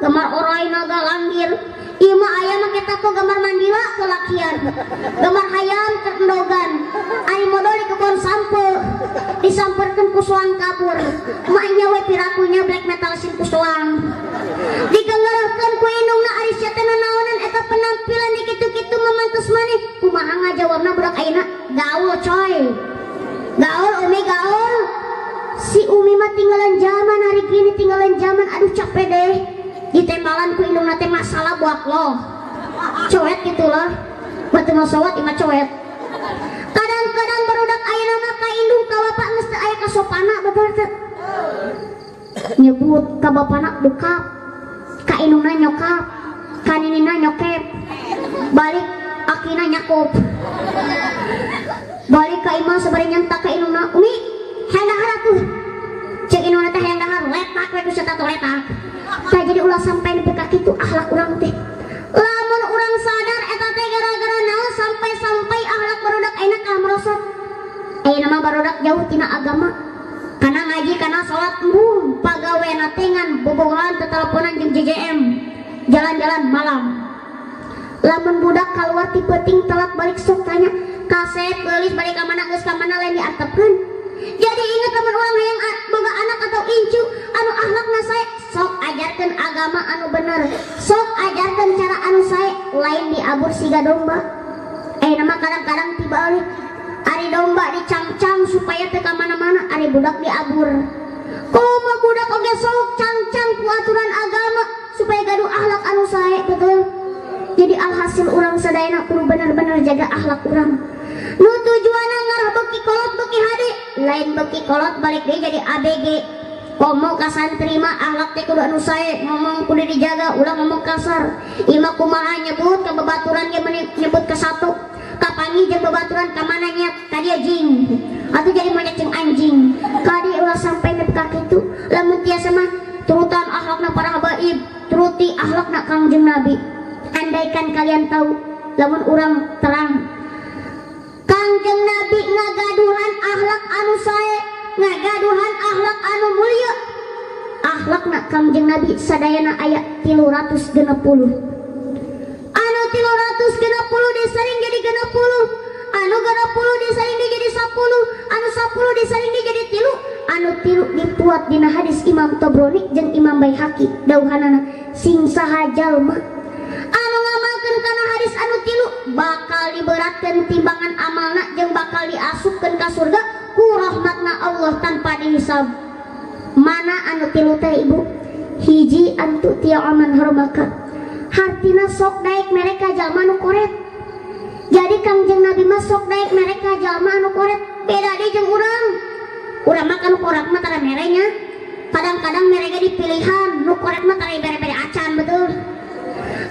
gambar orai naga langgir. Ieu mah aya make tato gambar mandila kelakian, gambar hayam kerendogan. Ari modol di kebon sampe, disamperkeun ku soang kabur. Maknya we pirakunya black metal sin ku soang. Digengerkeun ku indungna ari sia teh nanaonan eta penampilan di kitu-kitu memantes maneh. Kumaha ngajawabna budak ayeuna? Gaul coy. Gaul umi gaul. Si umi mah tinggalan zaman hari gini, tinggalan zaman aduh capek deh. Ditembalan ku indungna teh masalah buat lo. Coet gitu lah. Batu masawat imah coet. Kadang-kadang barudak ayeuna mah ka indung ka bapak geus teu aya kasopana betul teu. Nyebut ka bapana bokap, ka indungna nyokap, ka ninina nyokep. Balik akina nyakup. Balik ka imah sabari nyentak ka indungna, "Umi, hayang dahar atuh." Ceuk indungna teh hayang dahar, letak we ku satato letak. Tah jadi ulah sampai nepi ka kitu akhlak urang teh. Lamun urang sadar eta teh gara-gara naon sampai-sampai akhlak barudak ayeuna kalah merosot. Ayeuna mah barudak jauh tina agama. Kana ngaji, kana salat embung, pagawena teh ngan bobogohan teteleponan jeung JJM. Jalan-jalan malam. Lamun budak kaluar ti peuting telat balik sok tanya, "Kasep geulis balik ka mana geus ka mana lain diantepkeun." Jadi ingat lamun urang hayang boga anak atau incu anu akhlakna sae, sok ajarkeun agama anu bener, sok ajarkeun cara anu sae, lain diabur siga domba. Ayeuna mah kadang-kadang tibalik, ari domba dicangcang supaya teu ka mana-mana, ari budak diabur. Komo budak oge sok cangcang ku aturan agama supaya gaduh akhlak anu sae, betul. Jadi alhasil urang sadayana kudu bener-bener jaga akhlak urang. Nu tujuanna ngarah beuki kolot beuki hade, lain beuki kolot balik deui jadi ABG. Komo ka santri mah akhlak teh kudu anu sae, ngomong kudu dijaga, ulah ngomong kasar. Imah kumaha nyebut ka babaturan ge nyebut ka satu. Kapangi jeung babaturan ka mana nya ka dieu jing. Atuh jadi monyet jeung anjing. Kade ulah sampai nepi ka kitu. Lamun tiasa mah turutan akhlakna para habaib, turuti akhlakna Kangjeng Nabi. Andaikan kalian tahu, lamun urang terang Kangjeng Kangjeng Nabi ngagaduhan akhlak anu sae, ngagaduhan akhlak anu mulia. Akhlakna Kangjeng Nabi sadayana aya 360. Anu 360 disaring jadi 60, anu 60 disaring jadi 10, anu 10 disaring jadi 3, anu 3 dipuat dina hadis Imam Tabrani jeung Imam Baihaqi dauhanana sing saha jalma anu ngamalkeun kana hadis anu 3 bakal diberatkeun timbangan amalna jeung bakal diasupkeun ka surga ku rahmatna Allah tanpa dihisab. Mana anu 3 teh ibu? Hiji antu tia aman harmaka, hartina sok daek mereka jalma anu koret. Jadi Kangjeng Nabi mah sok daek mereka jalma anu koret, beda deui jeung urang. Urang mah kan koret mah tara merenya. Kadang-kadang mereka dipilihan, nu koret mah tara bere-bere acan betul.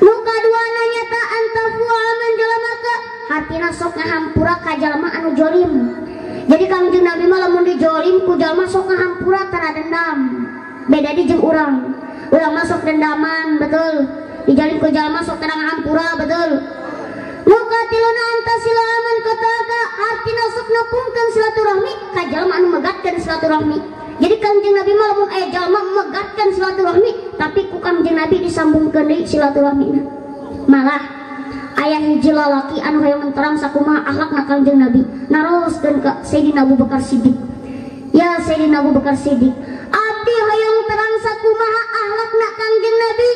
Nu kaduana nyata antafu aman jalamaka, hartina sok ngahampura ka jalma anu jolim. Jadi Kangjeng Nabi mah lamun dijolim ku jalma sok ngahampura tara dendam. Beda deui jeung urang. Urang mah sok dendaman betul. Dijolim ku jalma sok tara ngahampura betul. Nu katiluna antasila aman kotaka, hartina sok nepungkeun silaturahmi ka jalma anu megatkeun silaturahmi. Jadi Kangjeng Nabi mah lamun aya jalma megatkeun silaturahmi, tapi ku Kangjeng Nabi disambungkeun deui silaturahmina. Malah aya hiji lalaki anu hoyong terang sakumaha akhlakna Kangjeng Nabi, naroskeun ka Sayyidina Abu Bakar Siddiq. Ya Sayyidina Abu Bakar Siddiq, abdi hoyong terang sakumaha akhlakna Kangjeng Nabi.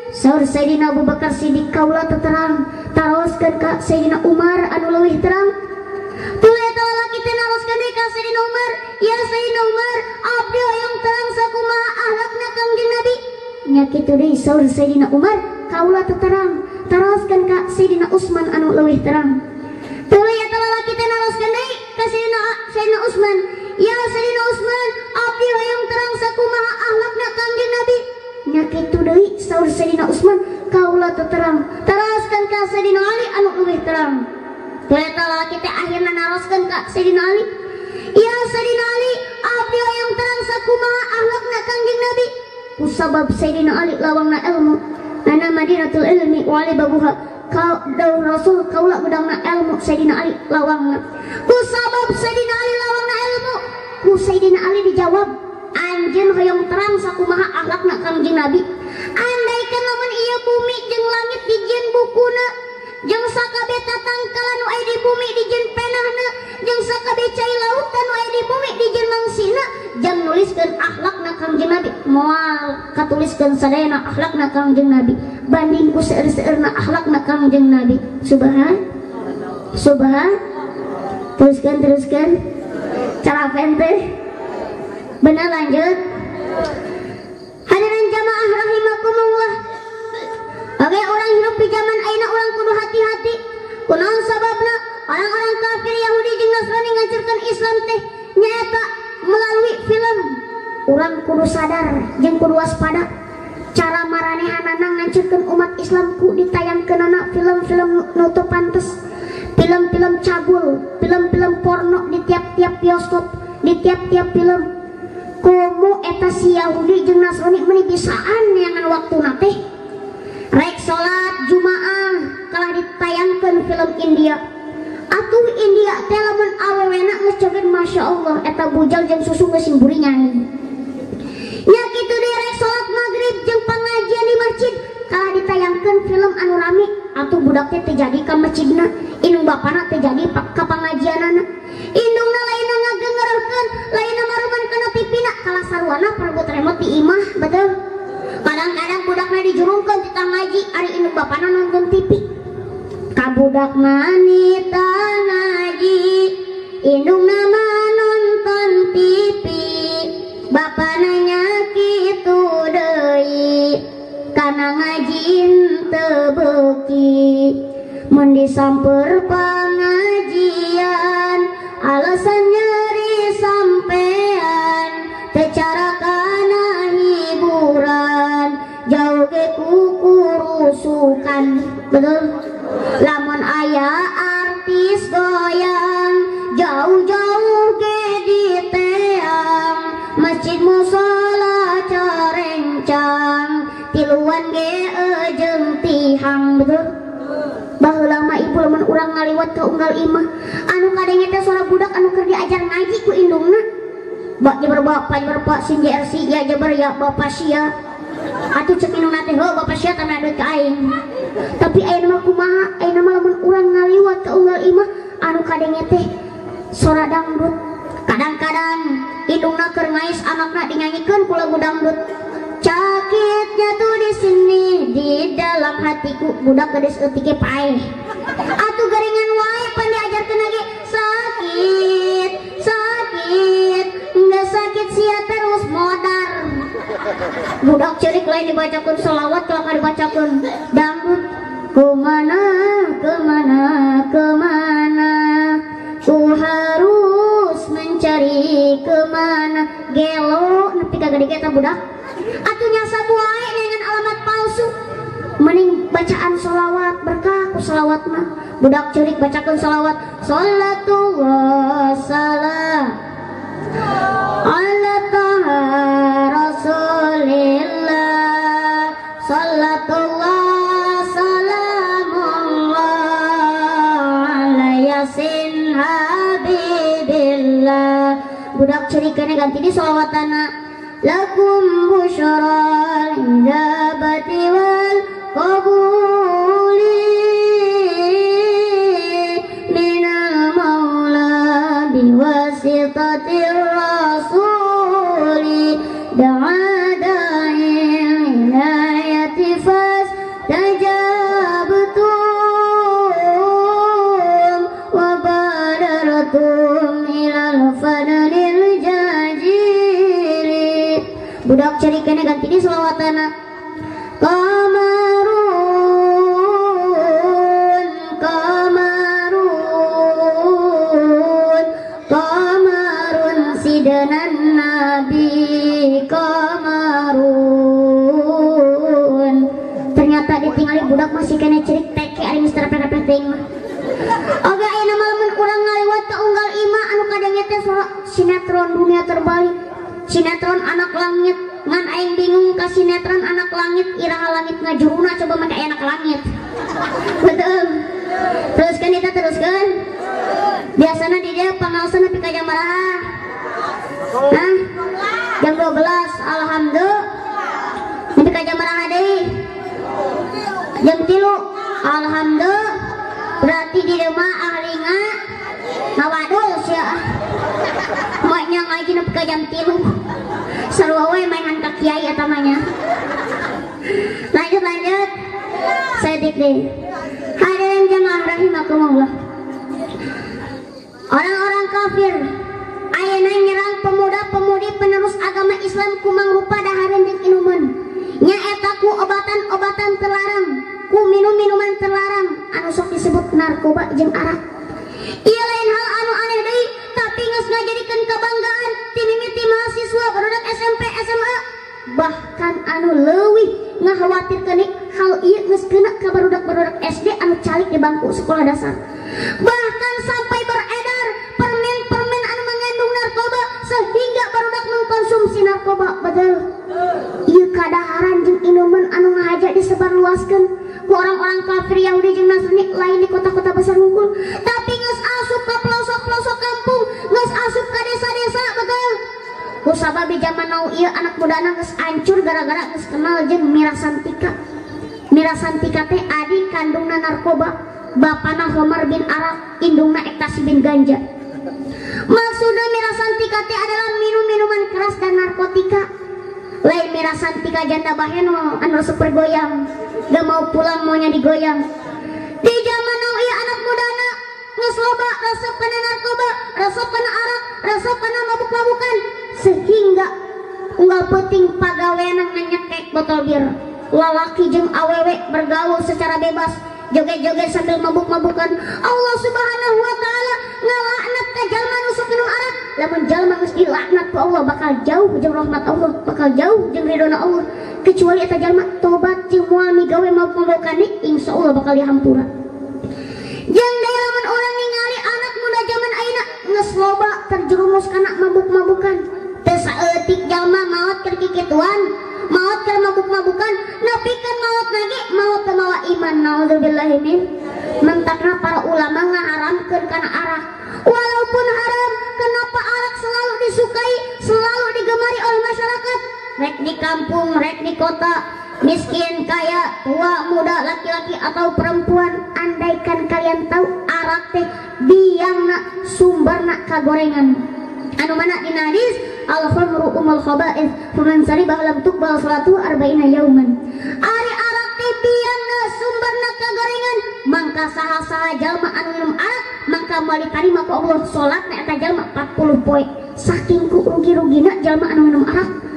Saur Sayyidina Abu Bakar Siddiq, kaula teu terang, taroskeun ka Sayyidina Umar anu leuwih terang. Tuluy eta lalaki teh naroskeun deui ka Sayyidina Umar, ya Sayyidina Umar, abdi hoyong terang sakumaha akhlakna Kangjeng Nabi. Nya kitu deui saur Sayyidina Umar, kaula teu terang, taroskeun ka Sayyidina Utsman anu leuwih terang. Tuluy eta lalaki teh naroskeun deui ka Sayyidina Utsman, ya Sayyidina Utsman, abdi hoyong terang sakumaha akhlakna Kangjeng Nabi. Nya kitu deui saur Sayyidina Utsman, kaula teu terang, taroskeun ka Sayyidina Ali anu leuwih terang. Tuluy eta lalaki teh akhirna naroskeun ka Sayyidina Ali, ya Sayyidina Ali, abdi hoyong terang sakumaha akhlakna Kangjeng Nabi. Kusabab Sayyidina Ali lawangna ilmu, nana Madinatul ilmi wali babuha, kau daun Rasul kaula gudangna ilmu Sayyidina Ali lawangna. Kusabab Sayyidina Ali lawangna ilmu, ku Sayyidina Ali dijawab, anjeun hoyong terang sakumaha akhlakna Kangjeng Nabi. Andaikan lamun ieu bumi jeung langit dijieun bukuna, jeung sakabeh tatangkalan nu aya di bumi dijieun penahna, jeung sakabeh cai lautan nu aya di bumi dijieun mangsina, jang nuliskeun akhlakna Kangjeng Nabi, moal katuliskeun sadayana akhlakna Kangjeng Nabi banding ku seueur-seueurna akhlakna Kangjeng Nabi. Subhan subhan. Teruskan teruskan. Cara teh benar, lanjut. Hadirin jamaah rahimakumullah. Oke, orang hidup di zaman ayeuna orang kudu hati-hati. Kunaon sababna orang-orang kafir Yahudi jeung Nasrani ngancurkeun Islam teh nyaeta melalui film. Urang kudu sadar jeung kudu waspada. Cara maranehanana ngancurkeun umat Islam ku ditayangkeunana film-film nu teu pantes, film-film cabul, film-film porno di tiap-tiap bioskop, di tiap-tiap film. Komo eta si Yahudi jeung Nasrani meuni bisaan neangan waktuna teh. Rek salat Jumaah kalah ditayangkeun film India. Atuh India teh lamun awewena geus joget masya Allah eta bujal jeung susu geus simburi nyanyi. Nya kitu deui rek salat maghrib jeung pangajian di masjid kalah ditayangkeun film anu rame. Atuh budak teh teu jadi ka masjidna, indung bapana teu jadi ka pangajianana. Indungna lainna ngagengerkeun, lainna maruman kana tipina, kalah saruana parebut remote di imah, betul. Kadang-kadang budakna dijurungkeun titah ngaji, ari indung bapana nonton TV. Ka budak manita ngaji, indungna mah nonton TV, bapana nya kitu deui, kana ngaji teu beuki. Mun disamper pangajian, alasan nyeri sampean, teu cara kana hiburan, jauh ge kukurusukan, betul. Lamun aya artis goyang, jauh-jauh ge diteang, masjid musola carencang, tiluan ge jeung tihang, betul. Baheula mah ibu lamun lamun urang ngaliwat ka unggal imah anu kadenge teh suara budak anu keur diajar ngaji ku indungna. Ba jabar bapak jabar pak sin JRC ya jabar ya bapak sia. Atuh cek indungna teh heuh bapak sia tanda duit ka aing. Tapi ayeuna mah kumaha? Ayeuna mah lamun urang ngaliwat ka unggal imah anu kadenge teh suara dangdut. Kadang-kadang indungna keur ngais anakna dinyanyikeun ku lagu dangdut. Cakitnya tuh di sini di dalam hatiku, budak geus eutik ge paeh. Atuh geringan wae pan diajarkeun lagi sakit, sakit, enggak sakit sia terus modar. Budak ceurik lain dibacakeun selawat kalau dibacakeun dangdut. Kemana kemana kemana ku harus mencari kemana gelo nepi ka gede eta budak. Atuh nyasab wae dengan alamat palsu. Mending bacaan sholawat berkah ku sholawat mah. Budak ceurik bacakeun sholawat salatullah salam ala taha rasulillah salatullah salamullah ala yasin habibillah. Budak ceurik kene ganti di sholawatana lakum busyral ijabati wal qabuli minal maula biwasitatir rasuli da'a da'il hidayati fastajabtum wa badartum ilal fadlil jajili. Budak ceurik kene ganti di sholawatana qamarun qamarun qamarun sidnan nabi qamarun. Ternyata ditinggali budak masih kene cerik teke ari geus terapeh-rapeh teuing mah. Oge ayeuna mah lamun urang ngaliwat ka unggal imah anu kadenge teh suara sinetron dunia terbalik, sinetron anak langit. Ngan aing bingung ka sinetron anak langit, iraha langit ngajuruna coba make anak langit. Betul. Teruskan kita teruskan. Biasana di dia pangaosan nepi ka jam baraha? Hah? Jam 12. Alhamdulillah. Nepi ka jam baraha deui? Jam 3. Alhamdulillah. Berarti di rumah ahli ngawadul sia. Maknya ngaji nepi ka jam 3. Sarua we mainan ka kiai eta mah nya. Lanjut lanjut. Saeutik deui. Hadirin jamaah rahimakumullah. Orang-orang kafir ayeuna nyerang pemuda-pemudi penerus agama Islam ku mangrupa dahareun jeung inuman. Nyaeta ku obatan-obatan terlarang, ku minum-minuman terlarang anu sok disebut narkoba jeung arak. Ieu lain hal anu aneh deui, tapi geus ngajadikeun kebanggaan ti mimiti mahasiswa barudak SMP SMA, bahkan anu leuwih ngakhawatirkeun hal ieu geus kena ka barudak-barudak SD anu calik di bangku sekolah dasar. Bahkan sampai beredar permen-permen anu mengandung narkoba sehingga barudak mengkonsumsi narkoba. Betul. Ieu kadaharan jeung inuman anu ngahaja disebarluaskeun ku orang-orang kafir Yahudi jeung Nasrani lain di kota-kota besar hungkul, tapi geus asup ka pelosok-pelosok kampung, geus asup ka desa-desa. Betul. Kusabab di zaman now ieu anak mudana geus hancur gara-gara geus kenal jeung mirasantika. Mirasantika teh adi kandungna narkoba, bapana Homar bin Arak, indungna Ektasi bin Ganja. Maksudna mirasantika teh adalah minum-minuman keras dan narkotika. Lain mirasantika janda baheno anu super goyang, gak mau pulang maunya digoyang. Di zaman now ieu anak mudana geus loba resep kana narkoba, resep kana arak, resep kana mabuk-mabukan, sehingga unggal peuting pagaweana nyekek botol bir. Lalaki jeung awewe bergaul secara bebas, joget-joget sambil mabuk-mabukan. Allah Subhanahu wa taala ngalaknat ka jalma nu sok minum arak. Lamun jalma geus dilaknat ku Allah bakal jauh jeung rahmat Allah, bakal jauh jeung ridona Allah. Kecuali eta jalma tobat jeung moal migawe mabuk-mabukan, insyaallah bakal dihampura. Jeung deui lamun urang ningali anak muda zaman ayeuna geus loba terjerumus kana mabuk-mabukan. Teu saeutik jalma maot keur kikituan, maot keur mabuk-mabukan, nepikeun maot lagi maot teu mawa iman. Naudzubillahi min. Mentakna para ulama rek di kampung, rek di kota, miskin, kaya, tua, muda, laki-laki atau perempuan, andaikan kalian tahu arak teh biangna sumberna kagorengan. Anu mana dina hadis al khamru umul khaba'ith faman sariba lam tuqbal salatu arba'ina yauman. Ari arak teh biangna sumberna kagorengan, mangka saha-saha jalma anu minum arak mangka moal ditarima ku Allah salatna eta jalma 40 poe. Saking ku rugi-rugina jalma anu minum arak.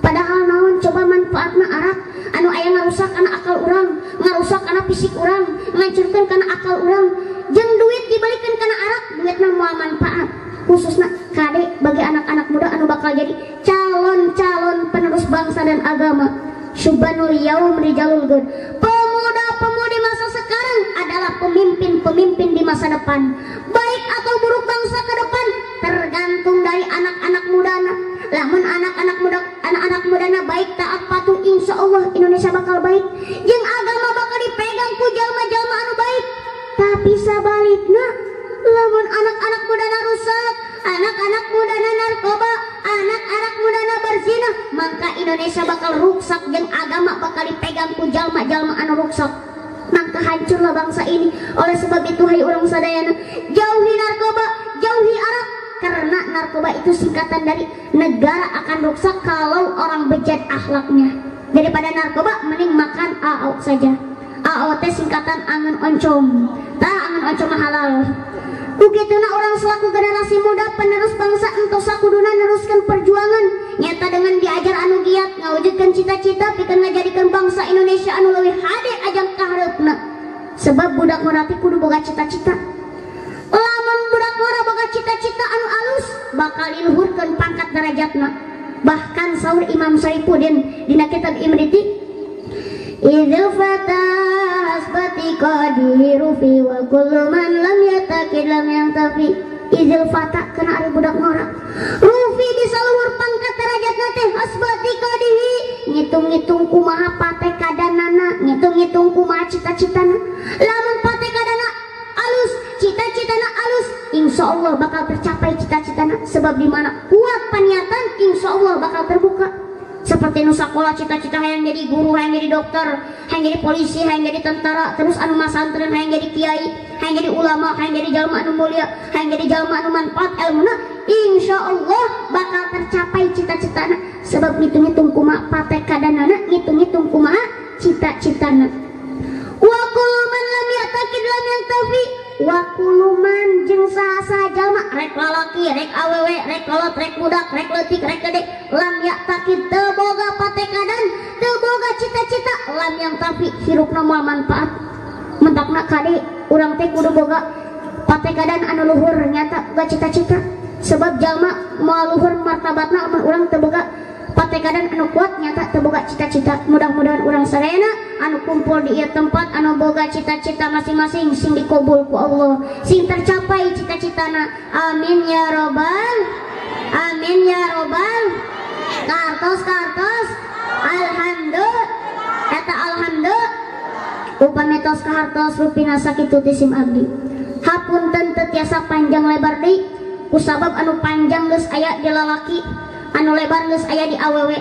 Padahal naon coba manfaatna arak anu aya ngarusak kana akal urang, ngarusak kana fisik urang, ngancurkeun kana akal urang. Jeung duit dibalikeun kana arak, duitna moal manfaat. Khususna kade bagi anak-anak muda anu bakal jadi calon-calon penerus bangsa dan agama. Syubbanul yaum rijalul gud. Pemuda-pemudi masa sekarang adalah pemimpin-pemimpin di masa depan. Baik atau buruk bangsa ke depan tergantung dari anak-anak mudana. Lamun anak-anak mudana baik taat patuh, insya Allah Indonesia bakal baik. Jeung agama bakal dipegang ku jalma-jalma anu baik. Tapi sabalikna, lamun anak-anak mudana rusak, anak-anak mudana narkoba, anak-anak mudana berzina, maka Indonesia bakal rusak jeung agama bakal dipegang ku jalma-jalma anu rusak. Maka hancurlah bangsa ini. Oleh sebab itu hai urang sadayana, jauhi narkoba, jauhi arak. Karena narkoba itu singkatan dari negara akan rusak kalau orang bejat akhlaknya. Daripada narkoba mending makan AO saja. AO teh singkatan angen oncom. Tah angen oncom halal. Kukituna orang selaku generasi muda penerus bangsa entos sakuduna neruskan perjuangan nyata dengan diajar anu giat ngawujudkan cita-cita pikeun ngajadikeun bangsa Indonesia anu leuwih hade ajang kahareupna. Sebab budak ngora teh kudu boga cita-cita. Lamun budak ngora boga cita-cita anu alus bakal diluhurkeun pangkat derajatna. Bahkan saur Imam Saifuddin dina kitab Imriti, idzal fata hasbati qadiru fi wa kullu man lam yatakid lam yantafi. Idzal fata kana ari budak ngora rufi bisa luhur pangkat derajatna teh hasbati qadihi, ngitung-ngitung kumaha patekadanana, ngitung-ngitung kumaha cita-citana. Lamun patekadana alus, cita-citana alus, insya Allah bakal tercapai cita-citana. Sebab di mana kuat paniatan, insya Allah bakal terbuka. Seperti nu sakola cita-cita hayang jadi guru, hayang jadi dokter, hayang jadi polisi, hayang jadi tentara, terus anu masantren hayang jadi kiai, hayang jadi ulama, hayang jadi jalma anu mulia, hayang jadi jalma anu manfaat ilmuna, insya Allah bakal tercapai cita-citana. Sebab ngitung-ngitung kumaha patekadanana, ngitung-ngitung kumaha cita-citana. Wa kullu man lam ya'taqid lam yantafi. Wa kullu man jeung saha-saha jalma, rek lalaki, rek awewe, rek kolot, rek budak, rek leutik, rek gede, lam ya'taqid teu boga patekadan, teu boga cita-cita, lam yantafi hirupna moal manfaat. Mentakna kade urang teh kudu boga patekadan anu luhur nyata boga cita-cita. Sebab jalma moal luhur martabatna lamun urang teu boga patekadan anu kuat nyata teu boga cita-cita. Mudah-mudahan urang sadayana anu kumpul di ieu tempat anu boga cita-cita masing-masing sing dikabul ku Allah, sing tercapai cita-citana. Amin ya robbal, amin ya robbal. Kartos kartos, alhamdulillah, eta alhamdulillah. Upami tos kahartos rupina sakitu ti sim abdi. Hapunten teu tiasa panjang lebar deui kusabab anu panjang geus aya di lalaki, anu lebar geus aya di awewe.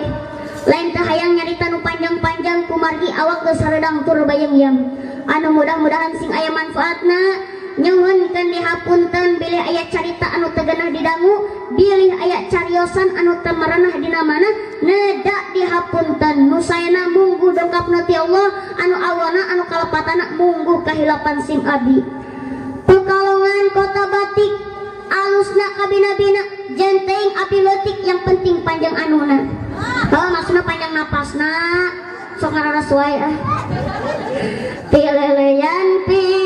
Lain teh hayang nyarita nu panjang-panjang kumargi awak geus hareudang tur bayeng-yang. Anu mudah-mudahan sing aya manfaatna. Nyuhunkeun dihapunten bilih aya carita anu teu geunah didangu, bilih aya cariosan anu teu merenah dina mana, neda dihapunten. Nu saena mungguh dongkapna ti Allah, anu awana anu kalepatana mungguh kahilapan sim abdi. Pekalongan Kota Batik alusna kabina-bina, jenteng api leutik yang penting panjang anuna. Oh, maksudna panjang napasna, sok ngararas wae ah. Pileleyan pileleyan,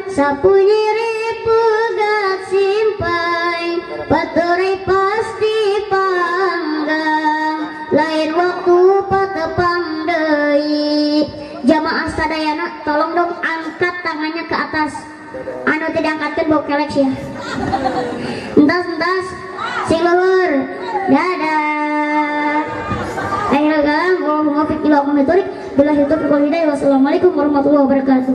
sapu nyeri pegat simpai, baterai pasti panggang, lain waktu patepang deui. Jamaah sadayana tolong dong angkat tangannya ke atas. Anu tidak angkatkan bau kelek ya. Entas entas, sing luhur. Dadah. Akhirul kalam, wallahu muwaffiq ila aqwamit thoriq. Billahi taufiq wal hidayah. Wassalamualaikum warahmatullahi wabarakatuh.